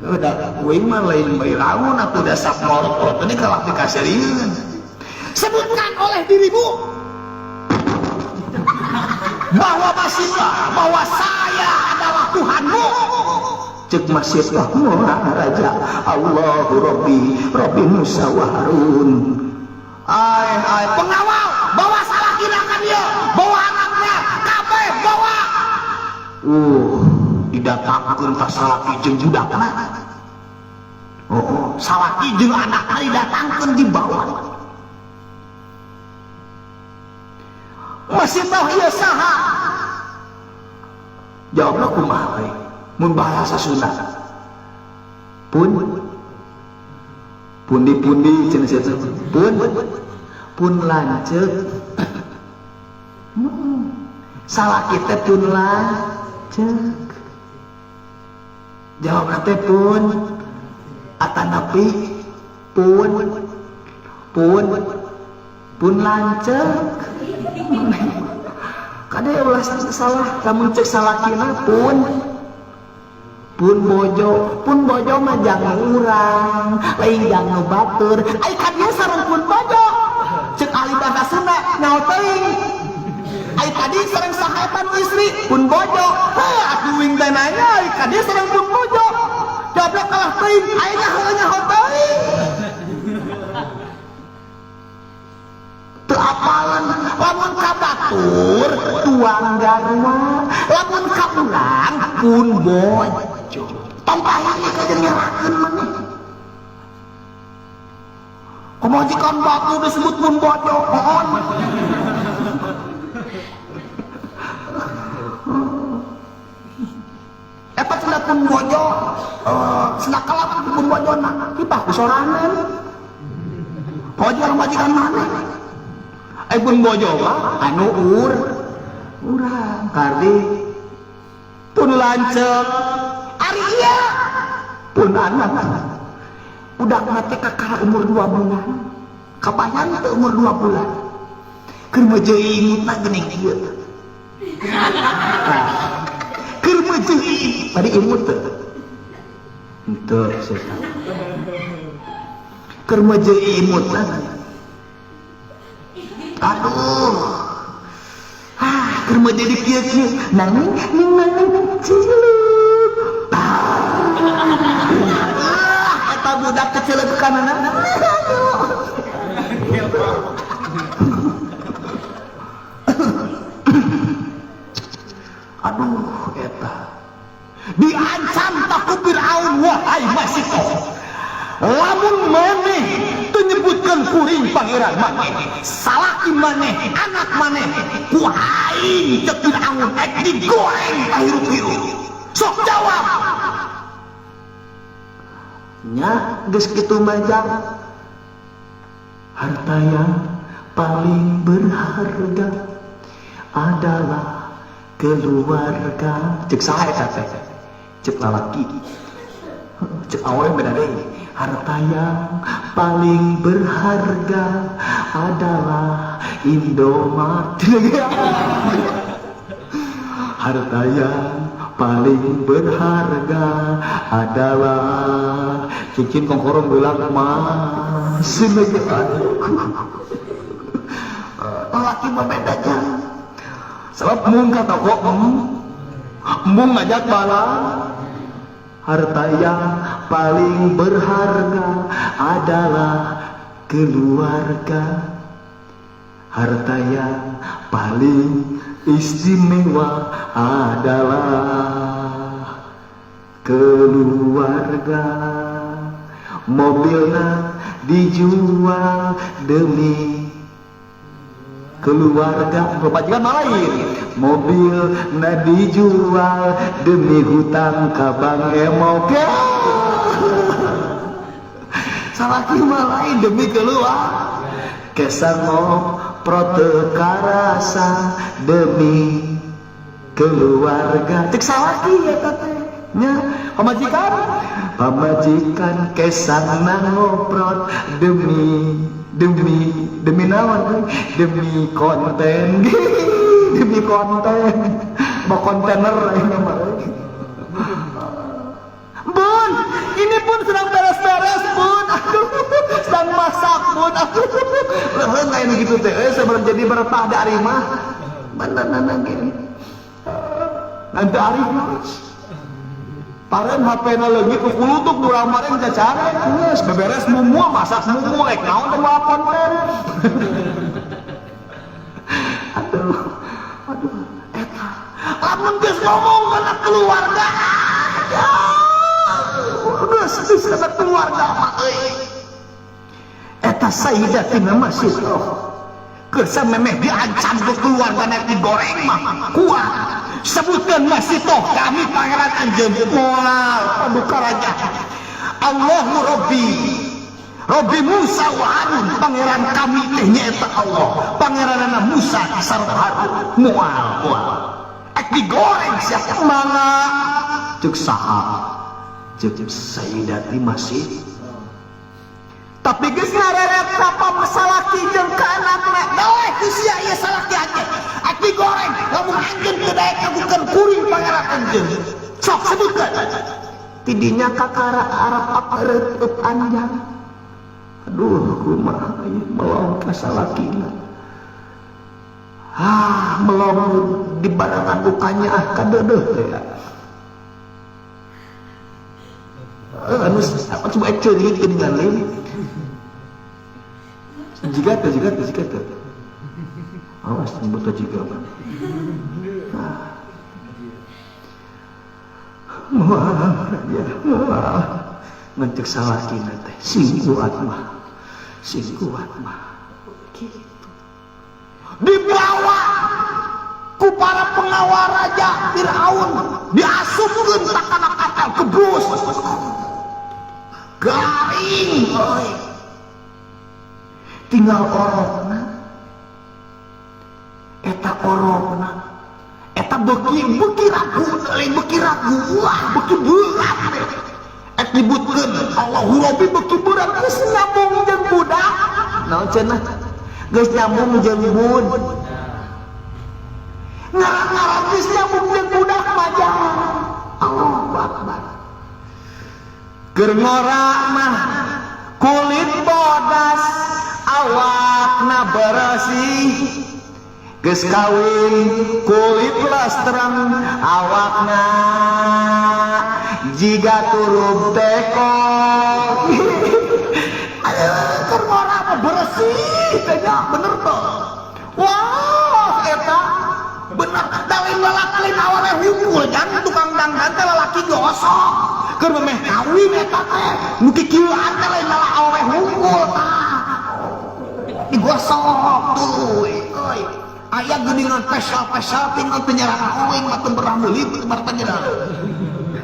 Udah kuing mah lain Firaun atuh dasar morot-morot ini kalah dikaserieun. Sebutkan oleh dirimu bahwa Masitoh, bahwa saya adalah Tuhanmu. Cek Masitoh raja Allahu Rabbi Rabbi Musa wa Harun. Ai ai pengawal bawa salah Salakina ka dieu, bawa anakna, kabeh bawa. Didatangkeun ka salaki jeung budakna. Oh, salaki jeung anakna didatangkeun dibawa. Masih tahu ieu saha? Jawabna kumaha we? Mun bahasa Sunda. Pun pundi-pundi cenah sia pun pun lanceuk. Salaki teh pun lanceuk. Jawabna teh pun atanapi pun pun pun lanceuk. Kade ulah salah lamun cek salakina pun pun bojo mah jangan urang lain jang nu batur ai ka dieu sareng pun bojo cek ahli bahasa Sunda nyaho teuing ai tadi sareng saha eta nu istri pun bojo heuh atuh wing teh nanya ai ka dieu sareng pun bojo jawabna kalah teuing ai nyaho nyaho teuing teu apalan lamun ka batur tuang garwa lamun ka urang pun bojo tong pahili ka jeung nyerahkeun maneh pamajikan batur disebut pun bojo pohon eta cenah pun bojo cenah kalawan pun bojona hibah ku sorangan bojo majikan maneh ai pun bojo mah anu urang kardi pun lanceuk ari ieu pun anak budak teh kakara umur 2 bulan kabayang teh umur 2 bulan keur meujeuh imutna geuning kieu keur meujeuh tadi imut teh henteu setan keur meujeuh imutna aduh keur mah jadi kieu-kieu nanging ning nanging cilup eta budak kecelekanana aduh eta diancam tak ku Firaun wahai Masito lamun maneh teu nyebutkeun kuring pangeran maneh salaki maneh anak maneh ku aing cek Firaun ek digoreng kahirup-hirup sok jawab nya geus kitu mah jang harta yang paling berharga adalah keluarga cek saha eta teh cek lalaki cek awewe beda deui harta yang paling berharga adalah Indomaret harta yang paling berharga adalah cincin kongkorong gelang emas laki mah beda jang sebab mung ka toko mung ngajak bala harta yang paling berharga adalah keluarga harta yang paling istimewa adalah keluarga mobilna dijual demi keluarga pamajikan lain mobil na dijual demi hutang ka bank emok salaki mah lain demi keluarga kesango prote karasa demi keluarga cek salaki eta teh nya pamajikan pamajikan kesang ngoprot demi demi demi naon demi konten demi konten mau kontainer ini mah bun ini pun sedang beres-beres bun aduh sedang masak bun aduh leuheung aya nu kitu teh sebelum jadi bertah dari mah bener gini nanti ari paren HP-na leungit ku kulutuk nu ramaren cacare geus beberes mumua masak mumu ek naon teh moal konten. Lamun geus ngomong kana keluarga, geus geus kana keluarga mah euy. Eta Sayyidatina Masitoh keur samemeh diancam ku keluargana digoreng mah kuat. Sebutkeun Masitoh kami pangeran anjeun moal paduka raja. Allahu Rabbi Rabbi Musa wa Harun, pangeran kami teh nyaeta Allah, pangeranana Musa sareng Harun. Moal moal ek digoreng sia mangga ceuk saha ceuk Sayyidati Masih. Tapi geus ngareret ka salaki jeung ka anakna, daek ku sia ieu salaki anjeun ek digoreng lamun anjeun teu daek ngagukeun kuring pangeran anjeun. Sok sebutkeun tidinya kakara Arab apareup anjang. Aduh kumaha ieu melong ka salakina. Ah melong di barengan bukanya ah kadeudeuh teh. Anu apa coba ceurik geuningan lain. Jiga teh jiga teh jiga teh. Awas nyebut jiga mah. Wah, ya, wah. Ngencek salakina teh sing kuat mah. Sing kuat mah. Gitu. Dibawa ku para pengawal raja Firaun, diasupkeun takana kapal kebus. Garing euy. Tinggal orokna. Eta orokna. Eta beuki beuki ragu, lain beuki ragu, wah beuki berat. Ek dibutkeun Allahu Rabbi beuki berat geus nyambung jeung budak. Naon cenah? Geus nyambung jeung bud. Ngarang-ngarang geus nyambung jeung budak majang. Allahu Akbar. Keur ngora mah kulit bodas, awakna bersih. Geus kawin kulit lastrang, awakna jiga turub teko. Aduh, keur ngora mah bersih teh nya, bener teh. Wah, eta bener da lain lalaki lain awewe hungkul jan tukang dangdan teh lalaki gosok. Keur memeh kawin eta teh nu kikieuan teh lain lalaki awewe hungkul tah. Digosok tuluy euy. Aya geuningan pesal-pesal tinggal penyerang uing mah teu pernah meuli teu pernah penyerang.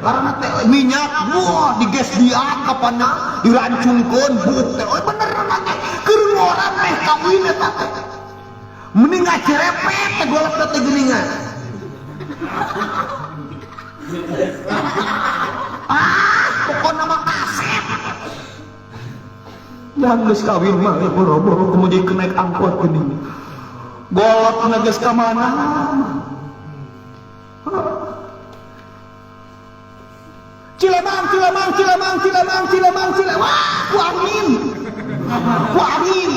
Karena teh minyak wah diges dia kapanna dirancungkeun buuk teh euy bener teh keur ngora meh kawin eta teh. Mending ngacerepet teh golek teh geuningan. Ah, pokona mah kasep. Yang geus kawin mah boro-boro kemudian kenaik angkot geuning. Golok geus ka mana? Cilemang, Cilemang, Cilemang, Cilemang, Cilemang, Cilemang. Wah, ku angin. Ku angin.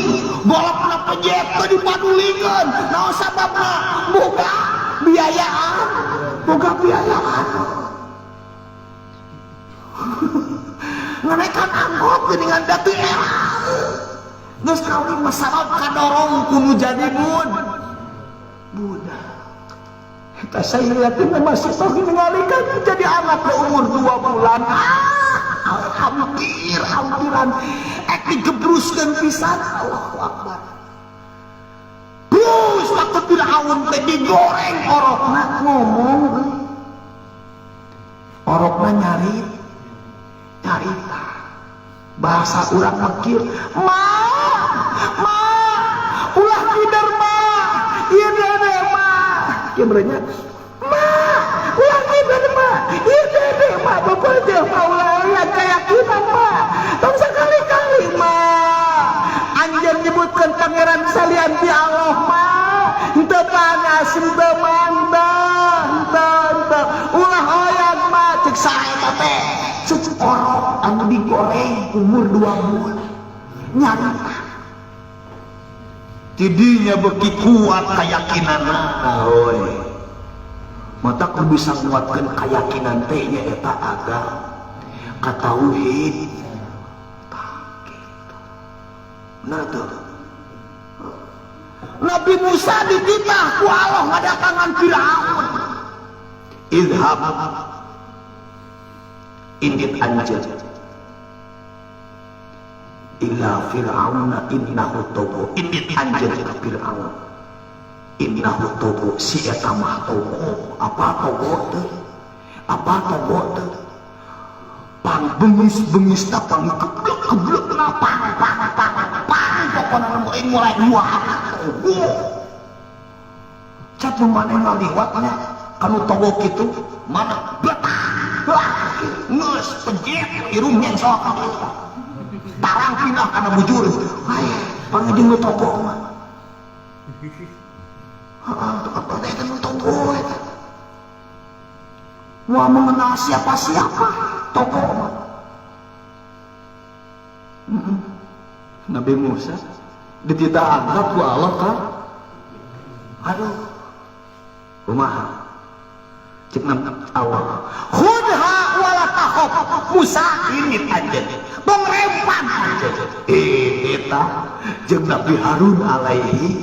Golokna pejet teu dipadulikeun. Naon sababna? Boga biayaan. Boga biayaan. Nganaikan angkot geuningan da teu era. Geus kawin mah sabab kadorong ku nu jadi bud. Budak. Eta Sayyidatina masih toh ningalikan jadi anak ke umur 2 bulan. Ah, hampir hampiran ek digebruskeun pisan. Allahu Akbar. Brus waktu Firaun teh digoreng orokna ngomong. Orokna nyari nyarita. Bahasa urang mekir, ma, ma, ulah kider ma, ieu dede ma. Ieu merenya, ma, ulah kider ma, ieu dede ma, bapak teh ma ulah lihat keyakinan ma. Tong sekali-kali ma. Anjeun nyebutkeun pangeran salian ti Allah ma. Henteu panas, henteu mantah, henteu henteu. Ulah hoyong ma ceuk saha eta teh. Ceuk orok anu digoreng umur 2 bulan. Nyarita. Tidinya beuki kuat keyakinanna. Oi. Mata kudu bisa nguatkeun keyakinan teh nya eta agama. Ka tauhid. Tah kitu. Bener teu? Nabi Musa dititah ku Allah ngadatangan Firaun. Idhab indit anjeun ila fir'auna innahu tagha. Indit anjeun ka Fir'aun innahu tagha, si eta mah tagha. Apa tagha teh? Apa tagha teh? Pang bengis-bengis ta pang geblek-geblek na pang pang pang pang pokona mulai wah tagha. Cap maneh ngaliwat nya kanu tagha kitu mana betah geus pejet irung nyensok tarang pindah kana bujur. Ai pangeudeung nu tagha mah. Heeh, tukang teh nu tagha eta. Wah mengenal siapa-siapa tagha mah. Nabi Musa dititah angkat ku Allah kan. Aduh. Kumaha? Cek Allah. Khudha wala takhaf. Musa ini anjeun. Tong rempan anjeun. Eta jeung Nabi Harun alaihi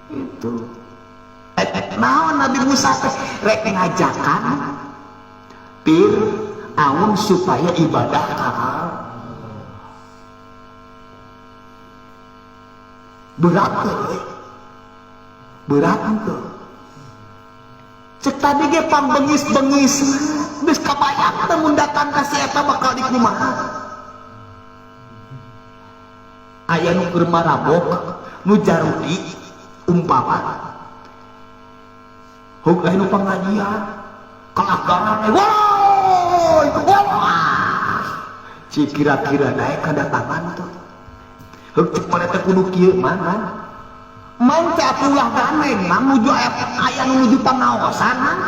itu. Naon Nabi Musa teh rek ngajakan Fir'aun supaya ibadah ka Allah. Berat teh. Berat teh. Cek tadi ge pambengis-bengis geus kabayang teh mun datang ka si eta bakal dikumaha. Aya nu keur marabok, nu jarudi umpama hug aya nu pangajian kalagaran woi wah ci kira-kira naik kadatangan tuh hug cek maneh teh kudu kieu man mang teh atuh ulah gandeng mang nuju aya nu nuju pangaosan mang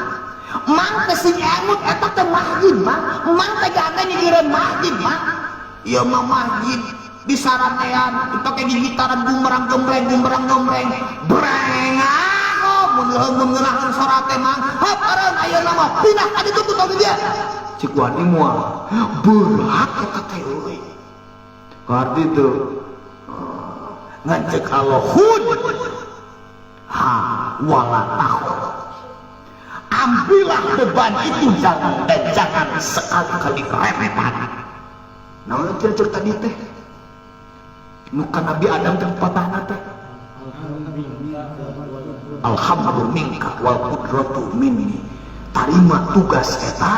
mang teh sing emut eta teh masjid mang mang teh gandeng nyigireun masjid mang ieu mah masjid disaranean dipake gigitaran bumerang gembreng bumerang gembreng breng mun ngeunah sorat teh mang heup eureun ayeuna mah pindah ka ditu tong di dieu cik wani moal berat eta teh euy kardi teu ngan cek Allah hud ha wala takhaf, ambillah beban itu jangan dan jangan sekali-kali remetan. Naon cek tadi teh nu ka Nabi Adam teh patahna teh alhamdulillah minka wal qudratu minni. Tarima tugas eta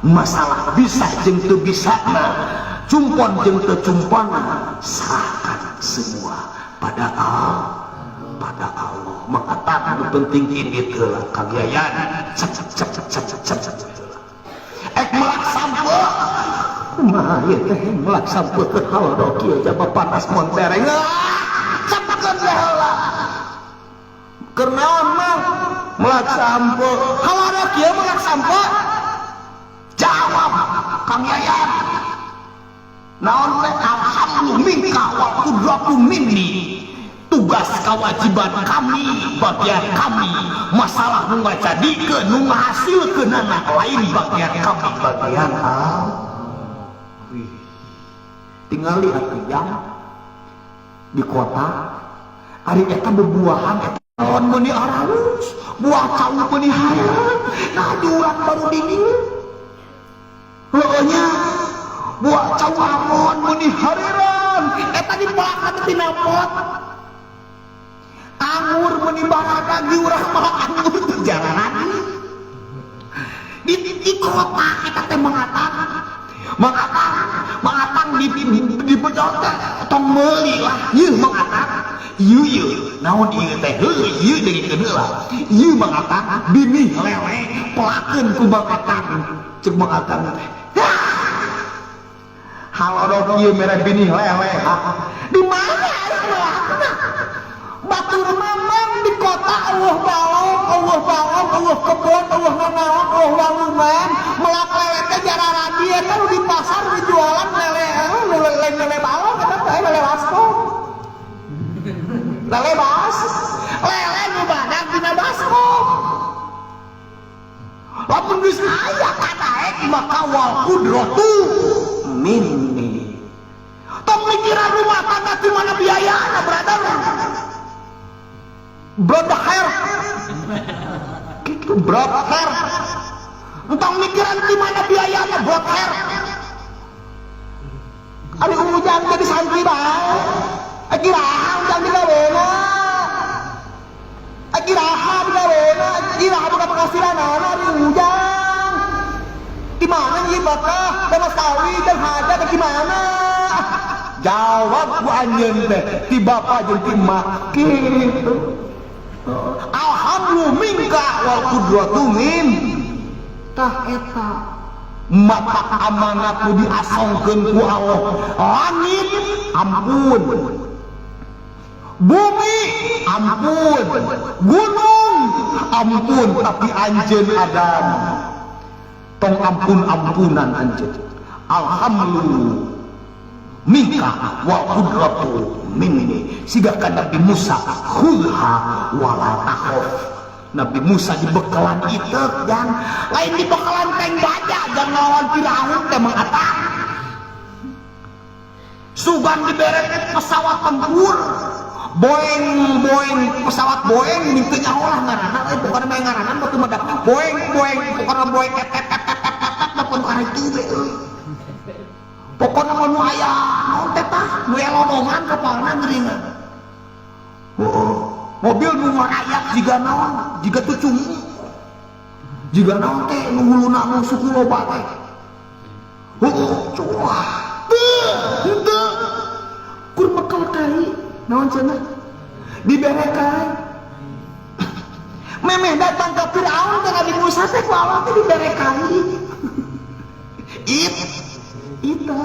masalah bisa jeung teu bisana cumpon jeung teu cumponna serahkan semua pada Allah, pada Allah. Maka tak penting ini teu kagiayan cek cek cek cek cek cek ek melak sampeu kumaha ieu teh melak sampeu keur halodo kieu jaba panas montereng cepkeun heula. Keur naon mah melak sampeu halodo kieu melak sampeu jawab Kang Yayan naon teh alhamdulillah minka wal qudratu minni. Tugas kewajiban kami bagian kami masalah nu ngajadikeun nu ngahasilkeunana lain bagian kami bagian Allah. Wih tingali atuh jam di kota ari eta bebuahan eta lawan meuni aralus buah cau meuni hayang nah diurang baru dingin heueuh nya buah cau amon meuni hariran eta dipelakan tina pot anggur meuni barada diurang mah anggur teu jalanan di kota eta teh mengatang mengatang mengatang di bejol teh tong meuli lah ieu mengatang ieu ieu naon ieu teh heuh ieu deungikeun heula ieu mengatang binih lele pelakeun ku mengatang cek mengatang teh halodo kieu mere binih lele di mana melakna batur mamang di kota eueuh balong eueuh balong eueuh kebon eueuh nanaon eueuh walungan melak lele teh jararadi eta nu di pasar dijualan lele lele lele balong eta teh lele baskom lele bas lele nu badag dina baskom lamun geus aya kadaek maka wal qudratu minni. Tong mikiran rumah tangga di mana biayana brother. Brother gitu, brother. Entong mikiran di mana biayanya, brother. Ari Ujang jadi santri bae. Iraha Ujang digawena? Iraha digawena? Iraha boga penghasilan ari Ujang? Di mana ieu bakah sama sawi dan hajat di mana? Jawab ku anjeun teh ti bapa jeung ti emak kitu. Alhamdulillah minka wal qudratu min. Tah eta mata amanat nu diasongkeun ku Allah. Langit ampun, bumi ampun, gunung ampun, tapi anjeun Adam tong ampun-ampunan anjeun. Alhamdulillah minka wa qudratu minni. Siga ka Nabi Musa, khudha wala takhaf. Nabi Musa dibekalan iteuk, jang lain dibekalan tank baja jang ngelawan Firaun teh mah eta. Sugan dibere pesawat tempur Boeing, Boeing, pesawat Boeing teu nyaho lah ngaranna euy, pokona mah ngaranna mah teu mah Boeing, Boeing, pokona Boeing et et et et et et et pun karena itu euy. Pokona mah nu aya naon teh tah nu elodongan kapalna geuningan. Heeh, mobil nu ngarayak jiga naon, jiga tucungu, jiga naon teh nu huluna nu suku loba teh. Heeh, cuah teu henteu kur bekal kai naon cenah dibere kai memeh datang ke Firaun teh. Nabi Musa teh ku Allah teh dibere kai it itu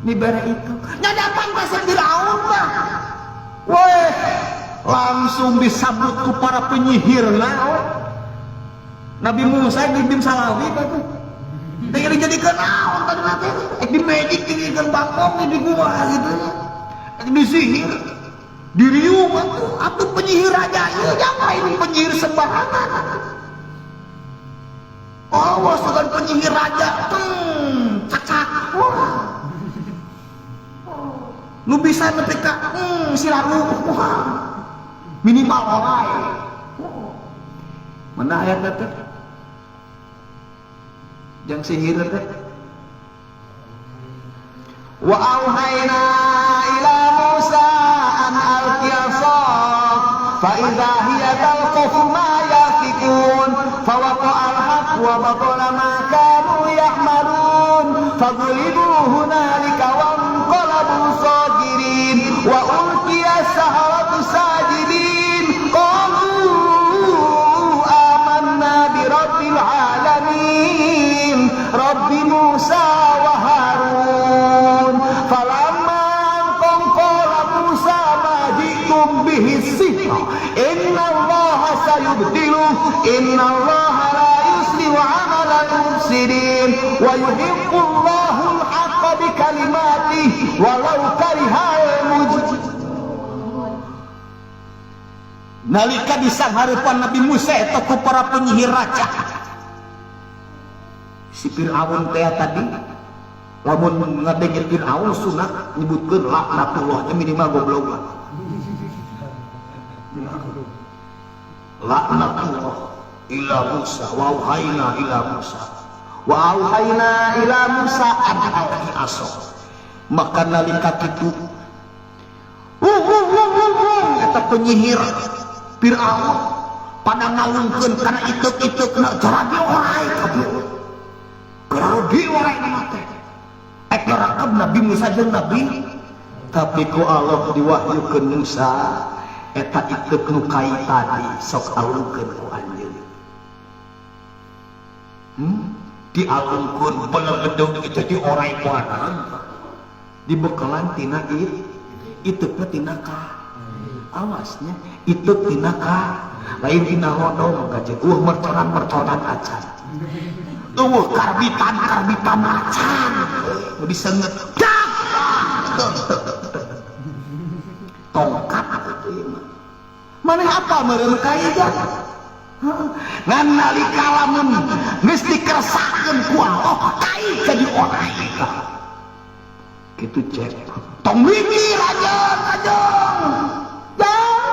dibere itu nya datang ke Firaun mah weh langsung disambut ku para penyihirna. Nabi Musa di Bim Salawi teh tinggal dijadikeun naon tadi teh di magic dijadikeun bangkong di gua gitu ek disihir diriung atuh atuh penyihir raja ieu jangan ini penyihir sembarangan. Oh, sugan penyihir raja cak-cak wah nu bisa nepi ka silaru wah minimal orai mana ayat teh jang sihir teh. Wa auhayna ila Musa an alqi asak fa idza hiya talqafu ma yafikun fa waqa'a al-haqq wa batala ma kanu ya'malun faghlibu hunalika wanqalabu sagirin wa ulqiya as-saharatu sajidin qalu amanna bi rabbil alamin rabbi Musa wa Harun falamma qala Musa ma ji'tum bihi sihr inna Allaha sayubdilu inna Allaha la yuslihu 'amala al-mufsidin wa yuhiqqu Allahu al-haqqa bi kalimatihi walau karihal mujrimun. Nalika disanghareupan Nabi Musa eta ku para penyihir raja si Fir'aun teh tadi, lamun ngadengir Fir'aun sunat nyebutkeun laknatullahnya minimal goblok lah. Laknatullah ila Musa wa auhayna ila Musa wa auhayna ila Musa an alqi asa. Maka nalika kitu eta penyihir Fir'aun pada ngalungkeun kana iteuk-iteukna jaradi orai kabeh. Jaradi orai mah teh. Ek narakeb Nabi Musa jeung Nabi, tapi ku Allah diwahyukeun Musa eta iteuk nu kai tadi sok alungkeun ku anjeun. Dialungkeun belegedeg itu di orai ku anjeun. Dibekalan tina iteukna tina ka. Awasnya iteuk tina ka lain tina hodong gaje eueuh merconan-merconan acan. Eueuh karbitan-karbitan acan. Nu disenget. Tongkat atuh ieu mah. Maneh apa meureun kai ga? Ngan nalika lamun geus dikersakeun ku Allah kai jadi orai. Kitu cek. Tong mikir aja ajeng. Jang,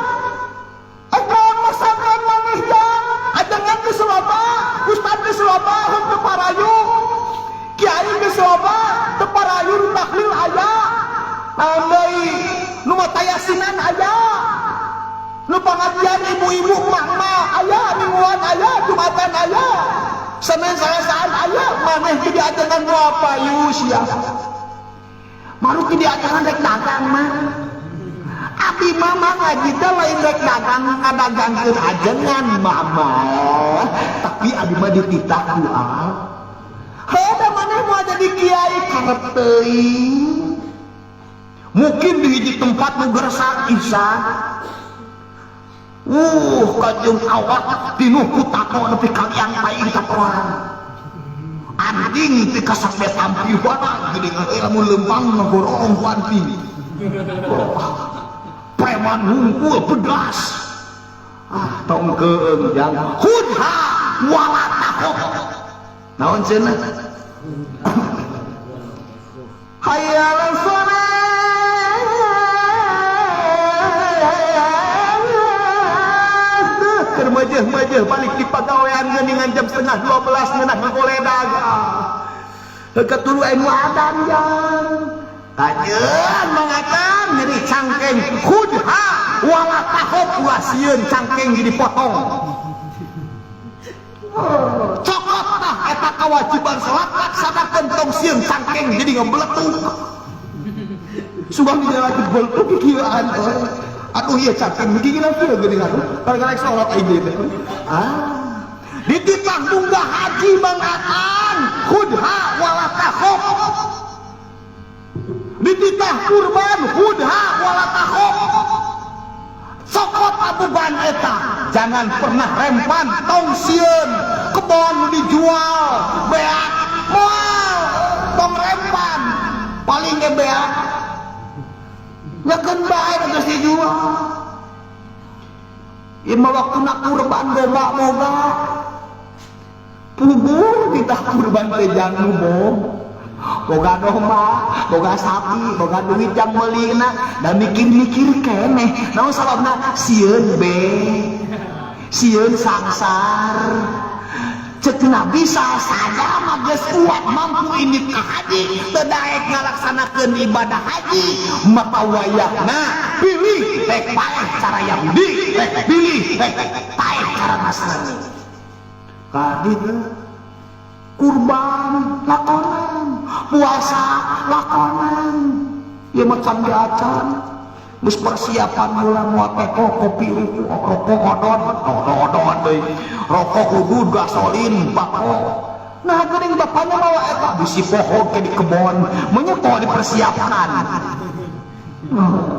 ekang masakan maneh jang, ajengan geus loba, ustad geus loba henteu parayu. Kiai geus loba teu parayu, nu tahlil aya. Naon deui? Nu matayasinan aya. Nu pangajian ibu-ibu emak-emak aya, mingguan aya, jumatan aya. Senin Salasaan aya, maneh jadi ajengan moal payu sia. Maru ki diajengan rek dagang mah. Abi mama ngaji teh lain rek dagang ngadagangkeun ajengan mama. Tapi abi mah dititah ku al. Heuh da maneh moal jadi kiai karep teuing. Mungkin di hiji tempat nu gersa isan. Kajeng awak tinuh ku tato nepi ka liang paing tatoan. Anjing ti kasampe tampiwana geuning lamun lempang ngagorong ku anjing. Preman hungkul pedas. Ah, tong keung jang. Khudha wala takhaf. Naon cenah? Hayya 'alas shalah. Keur mejeh-mejeh balik di pagawean geuningan jam 11:30 ngeunah ngagoledag. Heuh tulu aya nu adan jang. Kajeun mangatan nyeri cangkeng khudha wala takhaf ulah sieun cangkeng jadi potong. Cokot tah eta kewajiban salat laksanakeun tong sieun cangkeng jadi ngebeletuk. Sugan di jalan beletuk kieuan. Aduh ieu cangkeng gigi kieu geuning atuh. Gara-gara salat aing teh. Ah. Dititah munggah haji mangatan khudha wala takhaf. Dititah kurban khudha wala takhaf. Cokot beban eta, jangan pernah rempan tong sieun kebon dijual beak moal tong rempan paling ge beak nyakeun bae geus dijual. Ieu mah waktuna kurban domba moga puguh ditah kurban teh jang nu boga domba, boga sapi, boga duit jang meulina da mikir-mikir keneh. Naon sababna? Sieun be, sieun sangsar. Cek Nabi saja mah geus kuat mampu ini ka haji, teu daek ngalaksanakeun ibadah haji, maka wayahna pilih rek paeh cara Yahudi, rek pilih rek paeh cara Nasrani. Kadi teh kurban lakonan, puasa lakonan, ieu mah can diacan. Geus persiapan mula moal teko kopi rokok odon, odon deui. Rokok udud gasolin bako. Nah geuning bapana mawa eta bisi poho ke di kebon, meunya poho dipersiapkan.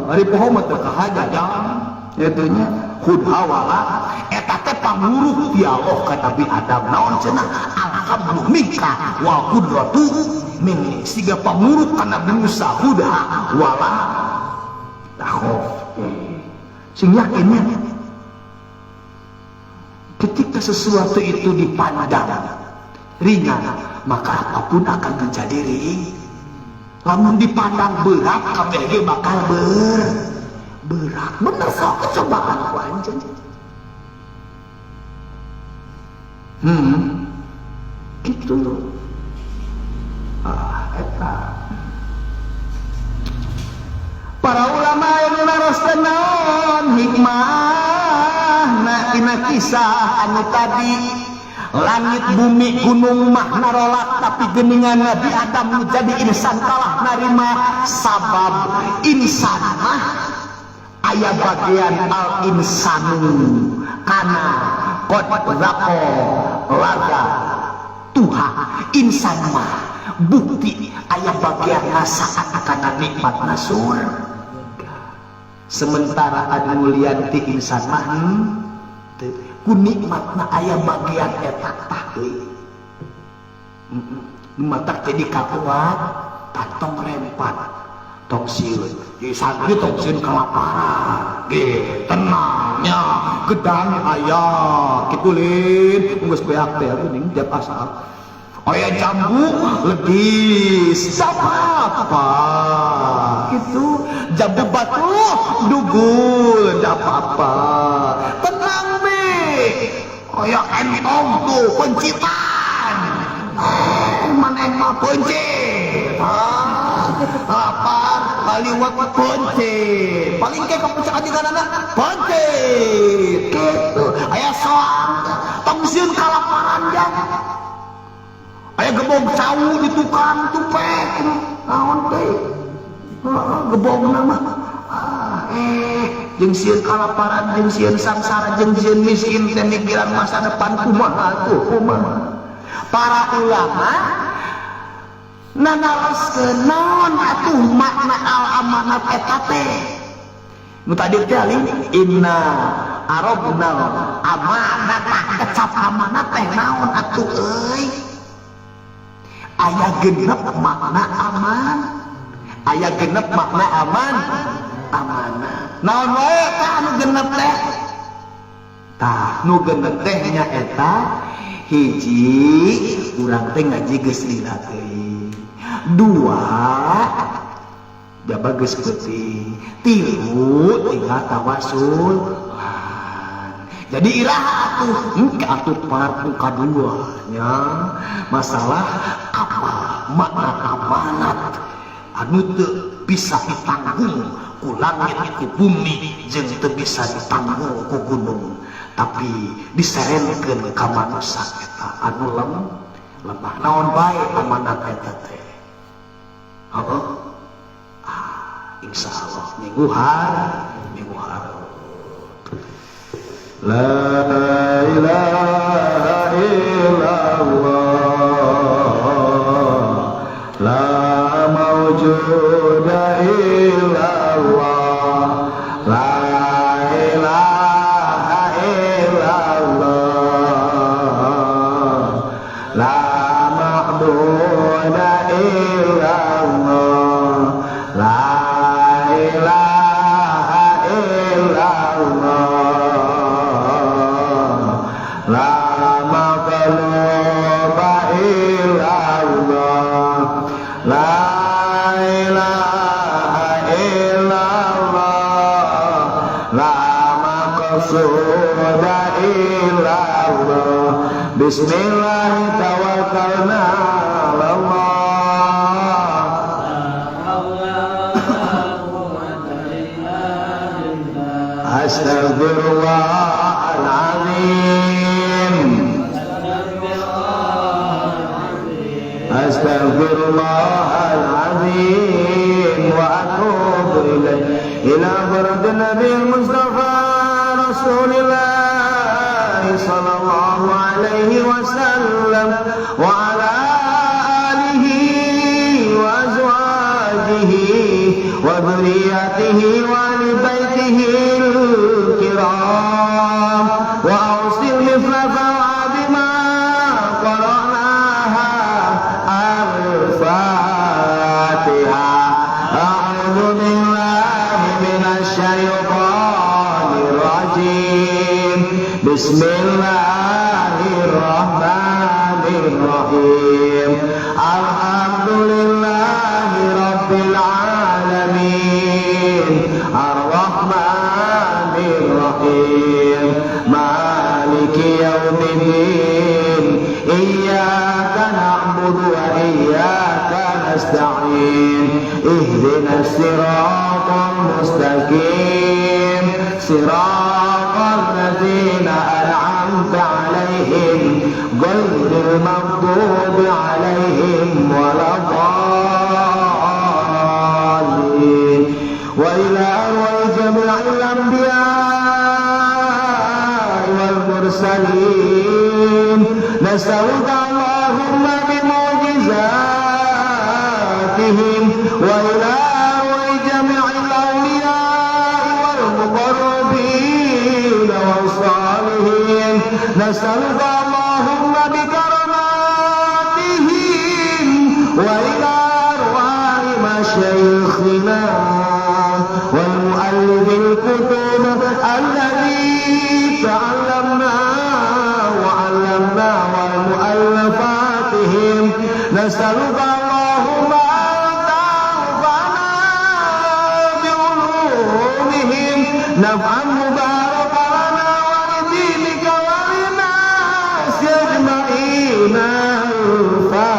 Ari poho mah teu kahaja jang. Eta nya khudha wala eta teh panguruk ti Allah ka Nabi Adam. Naon cenah? Alhamdulillah minka wa qudratu minni. Siga panguruk ka Nabi Musa khudha wala takhaf. Sing yakinnya ketika sesuatu itu dipandang ringan, maka apapun akan menjadi ringan. Lamun dipandang berat, kabeh ge bakal berat. Bener sok cobaan ku anjeun. Gitu. Ah, eta. Para ulama yang naroskeun naon hikmahna dina kisah anu tadi. Langit bumi gunung mah narolak, tapi geningan Nabi Adam nu jadi insan kalah narima sabab insan mah aya bagian al insanu kana qad zaqo laga tuha. Insan mah bukti aya bagian ngasaan kana nikmat surga. Sementara anu lian ti insan mah ku nikmatna aya bagian eta tah euy. Matak jadi kakuat tong rempat tong sieun. Jadi santri tong sieun kalaparan. Ge tenangnya gedang aya kitu lin geus beak teh geuning tiap asal. Aya jambu legis, apa gitu, jambu batu dugul, tidak apa-apa, tenang be. Aya entong tuh pencitan, maneh mah pencit, lapar kaliwat pencit, paling kayak kepuncak di anak pencit gitu. Aya soang, tong sieun kalaparan jang. Aya gebog cau di tukang tupek, naon teh gebog nama, jeung sieun kalaparan, jeung sieun sangsara, jeung sieun miskin teh, mikiran masa depan kumaha tuh, kumaha. Para ulama nanaroskeun naon atuh makna al amanat eta teh. Nu tadi teh ali inna aradna amanat, kecap amanat teh naon atuh euy. Aya genep makna aman, aya genep makna aman, amanah. Naon wae tah anu genep teh? Tah, nu genep teh nyaeta hiji, urang teh ngaji geus lila teuing, dua, jaba geus peuting, tilu, tinggal tawasul. Jadi iraha atuh engke atuh part kadua nya, masalah apa makna amanat anu teu bisa ditanggung ku langit, ku bumi, jeung teu bisa ditanggung ku gunung, tapi diserenkeun ka manusia eta anu lemah. Naon bae amanat eta teh? Heeh, ah, insyaallah minggu har. La ilaha illallah, la mawjuda illallah, la ilaha illallah, la ma'buda illallah, la ilaha illallah, la maqluba illallah, la ilaha illallah, la maqsuda illallah. Bismillah tawakkalna 'alallah. Astaghfirullahaladzim, astaghfirullahaladzim wa atubu ilaih. Ila hadratin Nabi Mustafa Rasulillah sallallahu alaihi wasallam wa ala alihi wa azwajihi wa dhurriyyatihi wa ahli baitihi al-kiram wa awsil mithla thawabi ma qara'naha. Al-Fatihah. A'udzu billahi minasy syaithanir rajim. Bismillahirrahmanirrahim. Alhamdulillahi rabbil alamin, arrahmanir rahim, maliki yaumiddin, iyyaka na'budu wa iyyaka nasta'in, ihdinas siratal mustaqim, siratal ladzina an'amta 'alaihim ghairil maghdubi 'alaihim waladdallin. Wa ila arwahi jami'il anbiya'i wal mursalin nas'aluka Allahumma bimu'jizatihim wa ila arwahi jami'il awliya'i wal muqarrabin was salihin nas'aluka Allahumma bikaramatihim wa ila arwahi masyayikhina wal mu'allifil kutub alladhi ta'allamna wa 'allamna wa mu'allafatihim. Nas'aluka Allahumma tanfa'na bi'ulumihim naf'an mubarakan lana wa lidinika wa linasi ajma'in. Al-Fatihah.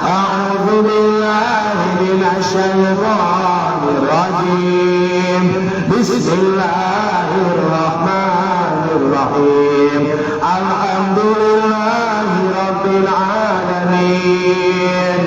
A'udzu billahi minasy syaithanir rajim. Bismillahirrahmanirrahim. Alhamdulillahi rabbil alamin.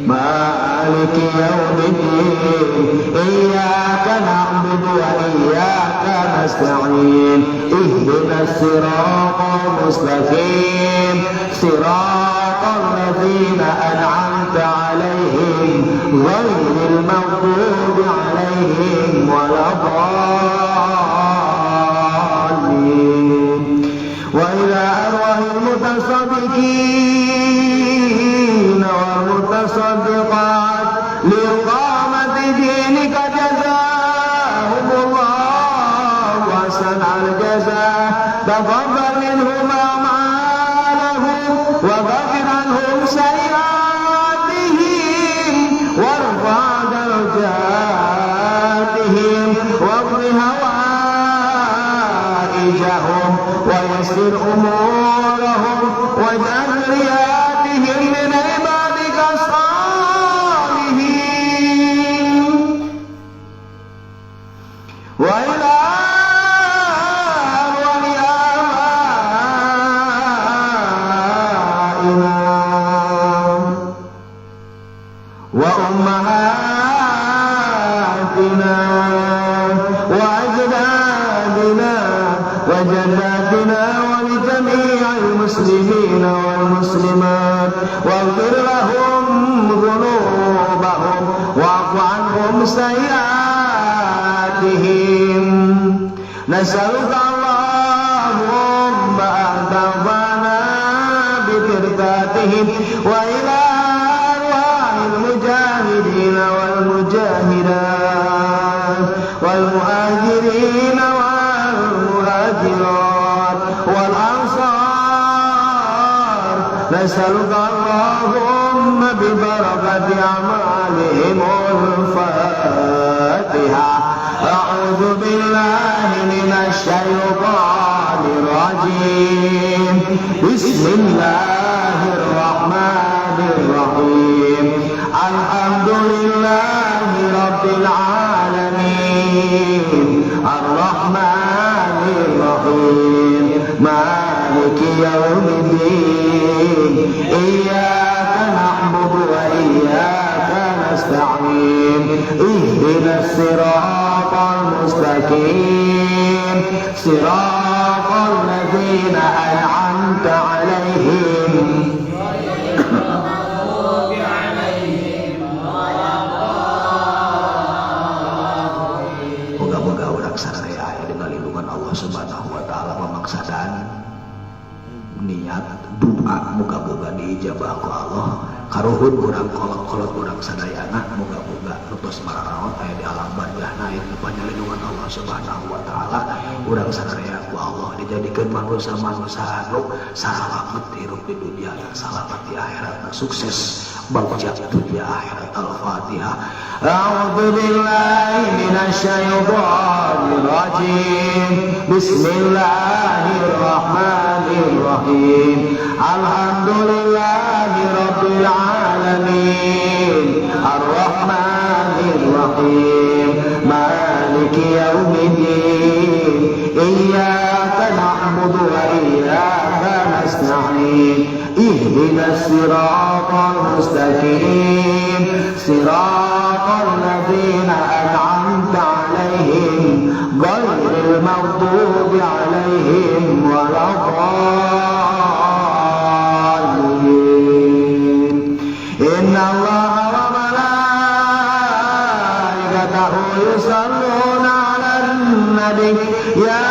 Maliki yaumiddin. Iyyaka na'budu wa iyyaka nasta'in. Ihdinas siratal mustaqim. Siratal ladzina an'amta 'alaihim ghairil maghdubi 'alaihim waladdallin. Wa ila arwahil mutasaddiqin wal mutasaddiqat liqamati dinika jazahumullahu ahsanal jazaa. Taqabbal minhum a'malahum wa ghfir anhum sayyi'atihim warfa' darajatihim waqdi hawaijahum wa yassir umurahum waj'al riyatihim min ibadika salihin. Wa ila arwahi abaina wa ummahatina wa ajdadina wa jaddatina wa li jami'il muslimina wal muslimat waghfir lahum dhunubahum wa'fu anhum sayyi'atihim. Nas'aluka Allahumma an tanfa'ana bi barakatihim wa ila arwahil mujahidin wal mujahidat wal muhajirin wal muhajirat wal ansar. Nas'aluka Allahumma bi barakati a'malihim. Al-Fatihah. A'udzu billahi minasy syaithanir rajim. Bismillahirrahmanirrahim. Alhamdulillahi rabbil alamin. Arrahmanir rahim. Maliki yaumiddin. Iyyaka na'budu wa iyyaka nasta'in. Ihdinas siratal mustaqim. Siratal ladzina an'amta 'alaihim ghairil 'alaihim waladdallin. Moga-moga urang sadaya aya dina lindungan Allah Subhanahu wa taala, memaksadan niat doa moga-moga diijabah ku Allah. Karuhun urang kolot-kolot urang sadayana moga-moga nu tos mararaot aya di alam barzah aya dina lindungan Allah Subhanahu wa taala. Urang sadaya ku Allah dijadikeun manusia-manusia anu salamet hirup di dunia dan salamet di akhirat, sukses bagja dunia akhirat. Al-Fatihah. A'udzu billahi minasy syaithanir rajim. Bismillahirrahmanirrahim. Alhamdulillahi rabbil alamin. Arrahmanir rahim. Maliki yaumiddin. Iyyaka na'budu wa iyyaka nasta'in. Ihdinas siratal mustaqim. Siratal ladzina an'amta 'alaihim ghairil maghdubi 'alaihim waladdallin. Innallaha wa malaikatahu yusholluna 'alan nabi ya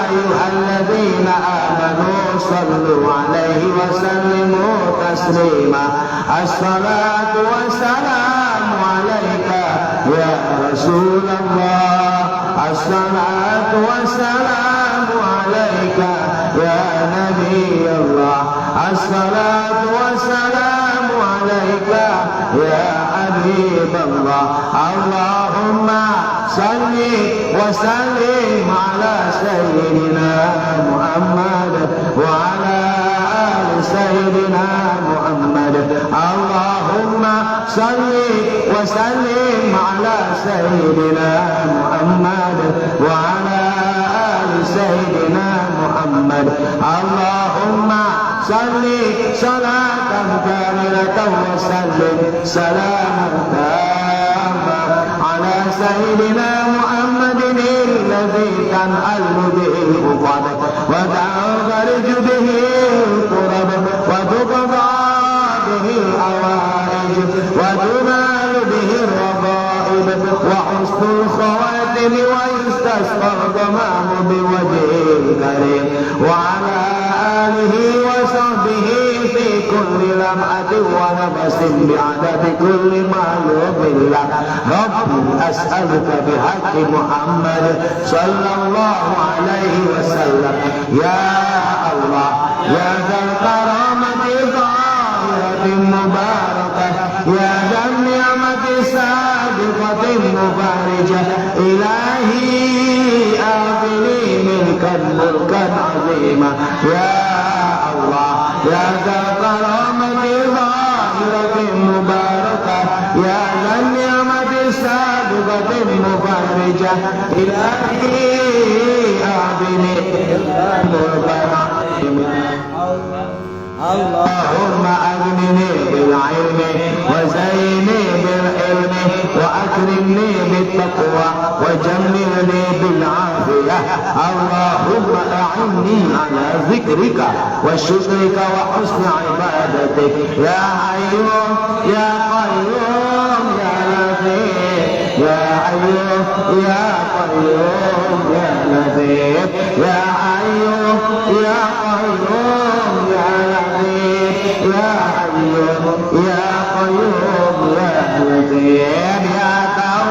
ayyuhalladzina amanu sallu 'alaihi wa sallimu taslima. Assalatu wassalamu 'alaika ya Rasulullah. Assalatu wassalamu 'alaika يا نبي الله. الصلاة والسلام عليك يا حبيب الله. اللهم صل وسلم على سيدنا محمد وعلى آل سيدنا محمد. اللهم صل وسلم على سيدنا محمد وعلى آل سيدنا محمد. اللهم صل صلاة كاملة وسلم سلاما تاما على سيدنا محمد الذي تنحل به العقد وتنفرج به الكرب وتقضى به الحوائج وتنال به الرغائب وحسن الخواتم ويستسقى الغمام بوجهه الكريم وعلى آله وصحبه في كل لمحة ونفس بعدد كل معلوم لك. ربي أسألك بحق محمد صلى الله عليه وسلم يا الله يا ذا الكرامة ظاهرة مباركة يا ذا النعمة سابقة مفرجة إلهي أعطني ملكا ملكا عظيما. يا الله يا ذا الكرامة ظاهرة مباركة يا ذا النعمة سابقة مفرجة إلهي أعطني ملكا عظيما. اللهم أغنني بالعلم وزيني بالحلم وأكرمني بالتقوى وجملني بالعافية. اللهم أعني على ذكرك وشكرك وحسن عبادتك يا حي يا قيوم يا لطيف يا حي يا قيوم يا لطيف يا حي يا قيوم يا لطيف يا حي يا قيوم يا لطيف يا تواب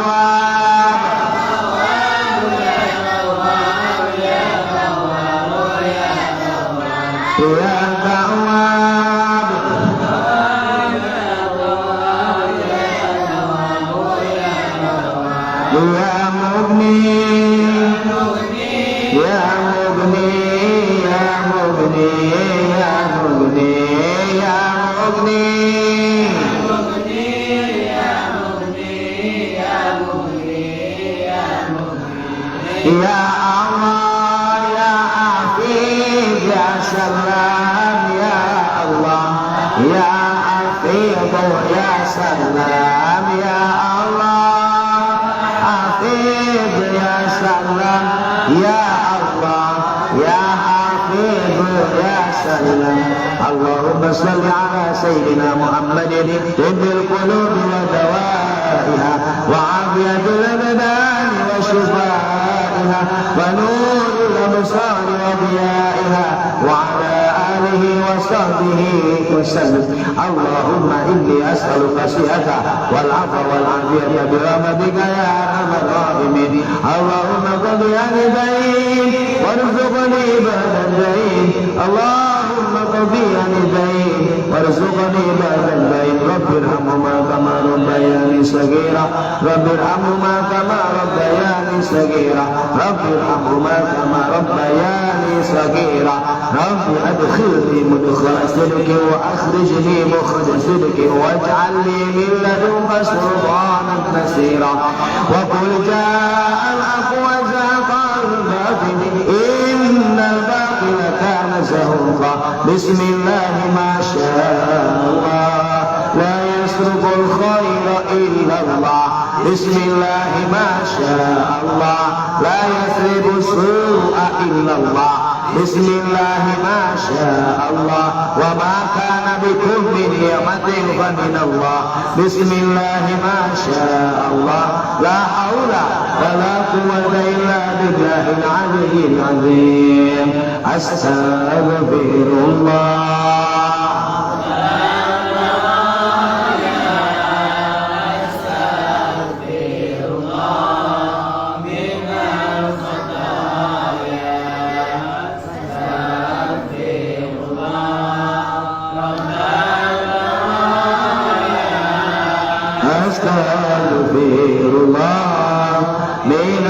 يا تواب يا مغني يا مغني يا مغني يا مغني يا مغني يا الله يا حفيظ يا سلام يا الله يا حفيظ يا سلام يا الله حفيظ يا سلام يا الله يا حفيظ يا سلام. اللهم صل على سيدنا محمد طب القلوب ودوائها وعافية الأبدان وشفائها ونور الأبصار وضيائها وعلى آله وصحبه وسلم. اللهم إني أسألك الصحة والعفو والعافية برحمتك يا أرحم الراحمين. اللهم قض عن دين وارزقني بعد الدين. اللهم قضي عن الدين وارزقني بعد الدين. رب ارحمهما كما ربياني صغيرا. رب ارحمهما كما ربياني صغيرا. رب ارحمهما كما ربياني صغيرا. رب أدخلني مدخل صدق وأخرجني مخرج صدق واجعل لي من لدنك سلطانا نصيرا. وقل جاء الحق وزهق الباطل إن الباطل كان زهوقا. بسم الله ما شاء الله لا يسرق الخير إلا الله. بسم الله ما شاء الله لا يسرق السوء إلا الله. بسم الله ما شاء الله وما كان بكم من نعمة فمن الله. بسم الله ما شاء الله لا حول ولا قوة إلا بالله العلي العظيم. أستغفر الله. من الخطايا. أستغفر الله من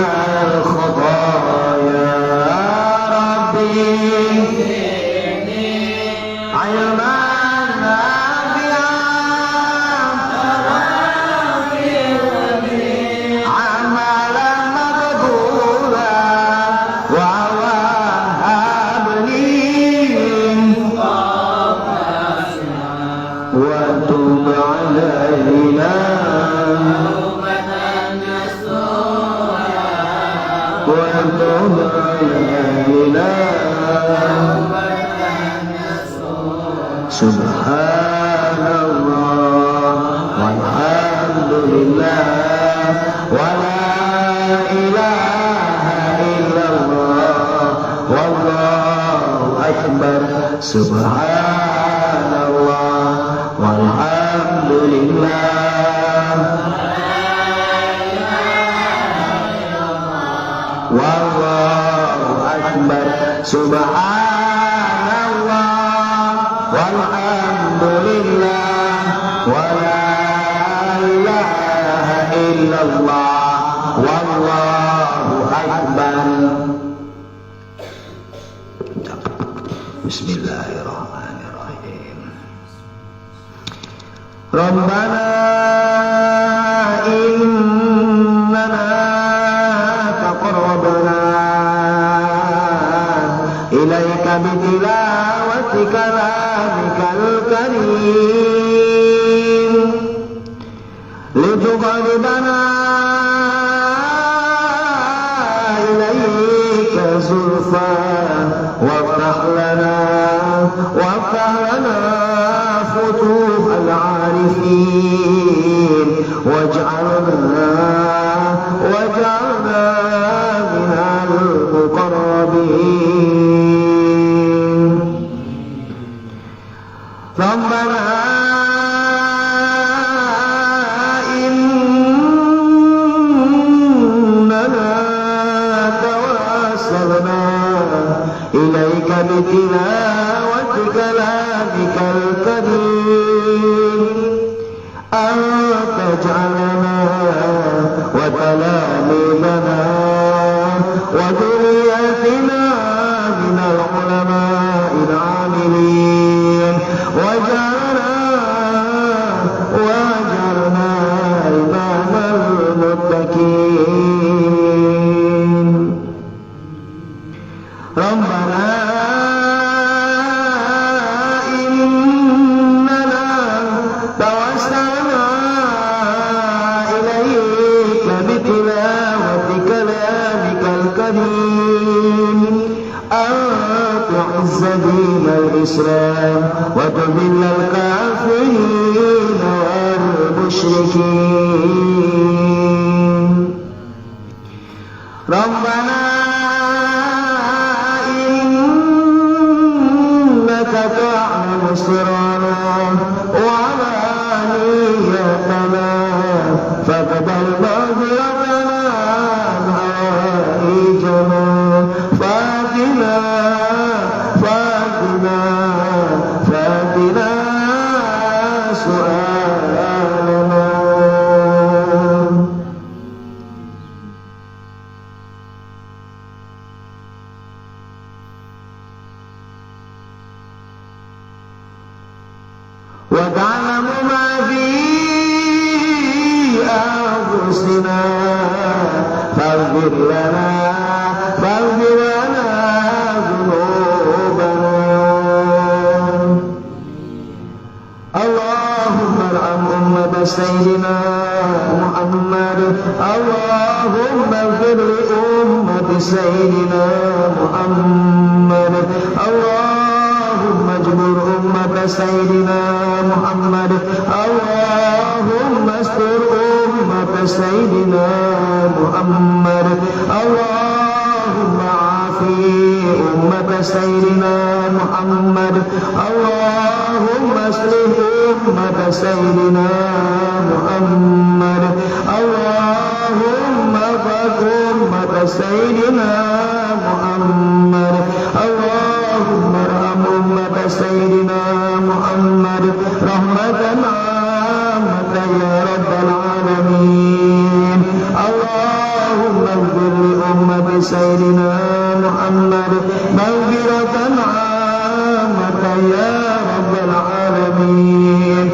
الخطايا. ربي علما نافعا، عملا مقبولا، ووهب لي، وتب علينا وتب علينا. سبحان الله والحمد لله ولا إله إلا الله والله أكبر. سبحان الله والحمد لله والله أكبر. سبحان الله والحمد لله ولا إله إلا الله والله أكبر. بسم الله الرحمن الرحيم. ربنا إننا تقربنا إليك بتلاوة كلامك الكريم لتقربنا إليك زلفى، وافتح لنا، وافتح لنا فتوح العارفين، واجعلنا، واجعلنا من المقربين. ربنا إننا توسلنا إليك بتلاوة كلامك الكريم أن تجعلنا وتلاميذنا وذريتنا من العلماء العاملين، واجعلنا، واجعلنا إمام المتقين. ربنا إننا توسلنا إليك بتلاوة كلامك الكريم أن تعز دين الإسلام وتذل الكافرين والمشركين. ربنا إنك تعلم سرنا وعلانيتنا، فاقبل مغفرتنا حوائجنا، فاتنا، فاتنا، فاتنا سؤالنا. وتعلم ما في أنفسنا، فاغفر لنا، فاغفر لنا ذنوبنا. اللهم ارحم أمة سيدنا محمد. اللهم اغفر لأمة سيدنا محمد. اللهم اجبر أمة سيدنا محمد. اللهم استر أمة سيدنا محمد. اللهم عافي أمة سيدنا محمد. اللهم اصلح أمة سيدنا محمد. اللهم فك أمة سيدنا محمد. اللهم ارحم أمة سيدنا محمد رحمة عامة يا رب العالمين. أمة سيدنا محمد مغفرة عامة يا رب العالمين.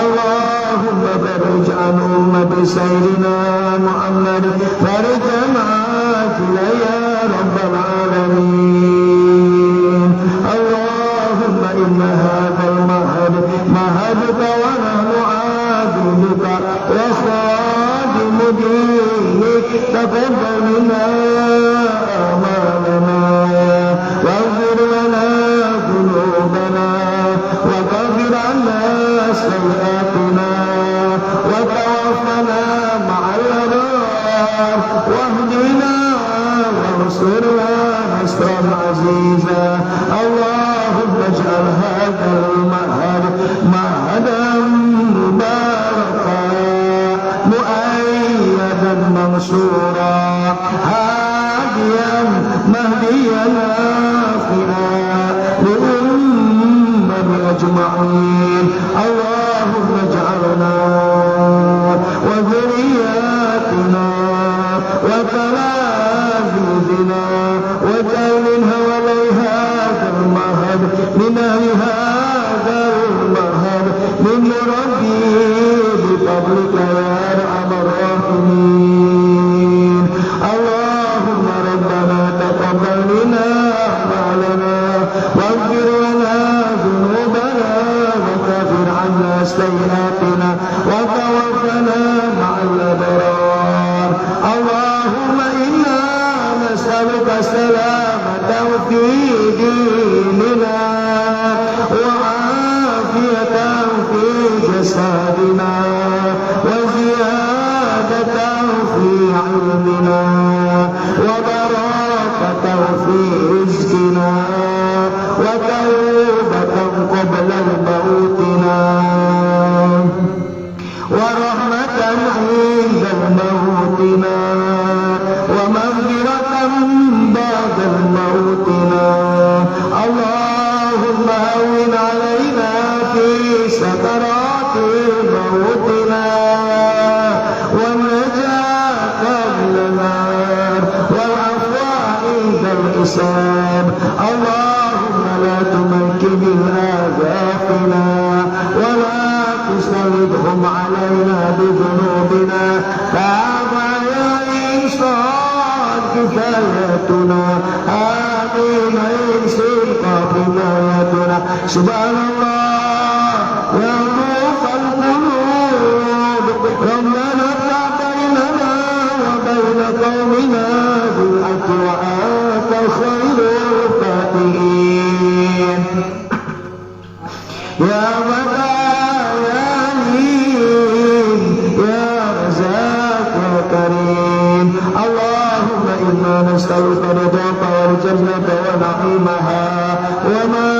اللهم فرج عن أمة سيدنا محمد فرجا عاجلا يا رب العالمين. اللهم إن هذا المعهد معهدك ونحن عابدك وخادم دينك، تقبل منا أعمالنا واغفر لنا ذنوبنا وكفر عنا سيئاتنا وتوفنا مع الأبرار واهدنا وانصرنا نصرا عزيزا. اللهم اجعل هذا المعهد معهدا مباركا مؤيدا منصورا هاديا مهديا نافعا للأمم أجمعين. اللهم اجعلنا وذرياتنا وتلاميذنا واجعل من حوالي هذا المعهد من أهل هذا المعهد من ربي بفضلك يا أرحم الراحمين. اللهم ربنا تقبل منا أعمالنا واغفر لنا ذنوبنا وكفر عنا سيئاتنا وتوفنا مع الأبرار. اللهم إنا نسألك السلامة في ديننا وعافية في جسدنا وزيادة في علمنا وبركة في رزقنا وتوبة قبل موتنا ورحمة عند موتنا ومغفرة بعد موتنا. اللهم هون علينا في سكرات موتنا والنجاة من النار والعفو عند الحساب. اللهم لا تمكن آفاقنا ولا تسلطهم علينا بذنوبنا، فاعف يا إنسان كفايتنا، آمين إنسان حمايتنا. سبحان الله يا روح القلوب، ربنا افتح بيننا وبين قومنا بالحق وأنت خير الفاتحين. يا فتاح يا عليم يا رزاق يا كريم، اللهم إنا نسألك رضاك والجنة ونعيمها وما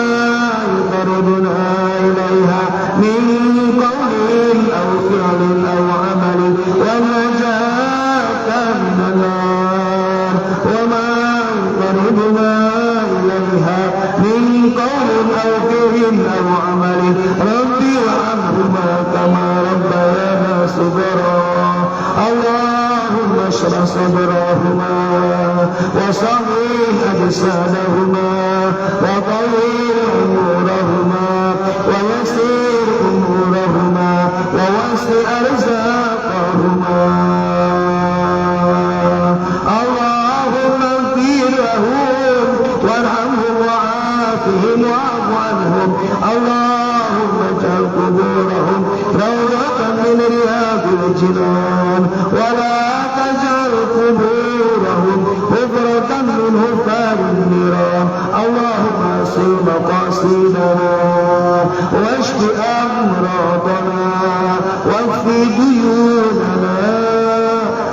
يقربنا إليها من قول أو فعل أو عمل، ونجاة من النار وما يقربنا إليها من قول أو فعل أو عمل. ربي ارحمهما كما ربيانا صغارا. اللهم اشرح صدرهما وصحح أجسادهما وطهر أمورهما ويسر أمورهما ووسع أرزاقهما. اللهم اغفر لهم وارحمهم وعافهم واعف عنهم. اللهم اجعل قبورهم روضة من رياض الجنان، ولا تجعل قبورهم حفرة من حفر النيران. اللهم اصل مقاصدنا واشف أمراضنا واكف ديوننا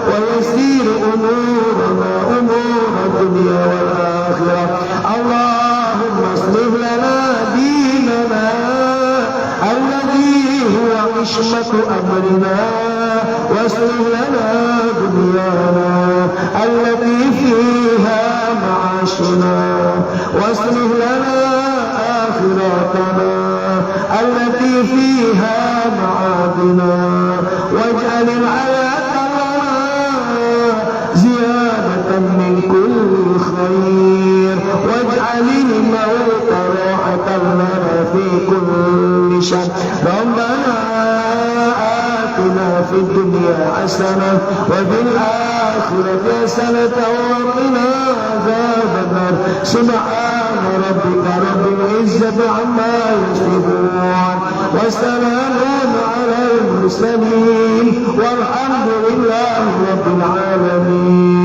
ويسير أمورنا أمور الدنيا والآخرة. اللهم اصلح لنا ديننا الذي هو عصمة أمرنا، واصلح لنا دنيانا التي فيها معاشنا، واصلح لنا آخرتنا التي فيها معادنا، واجعل الحياة لنا زيادة من كل تشاء. ربنا آتنا في الدنيا حسنة وفي الآخرة حسنة وقنا عذاب النار. سبحان ربك رب العزة عما يصفون، وسلام على المرسلين، والحمد لله رب العالمين.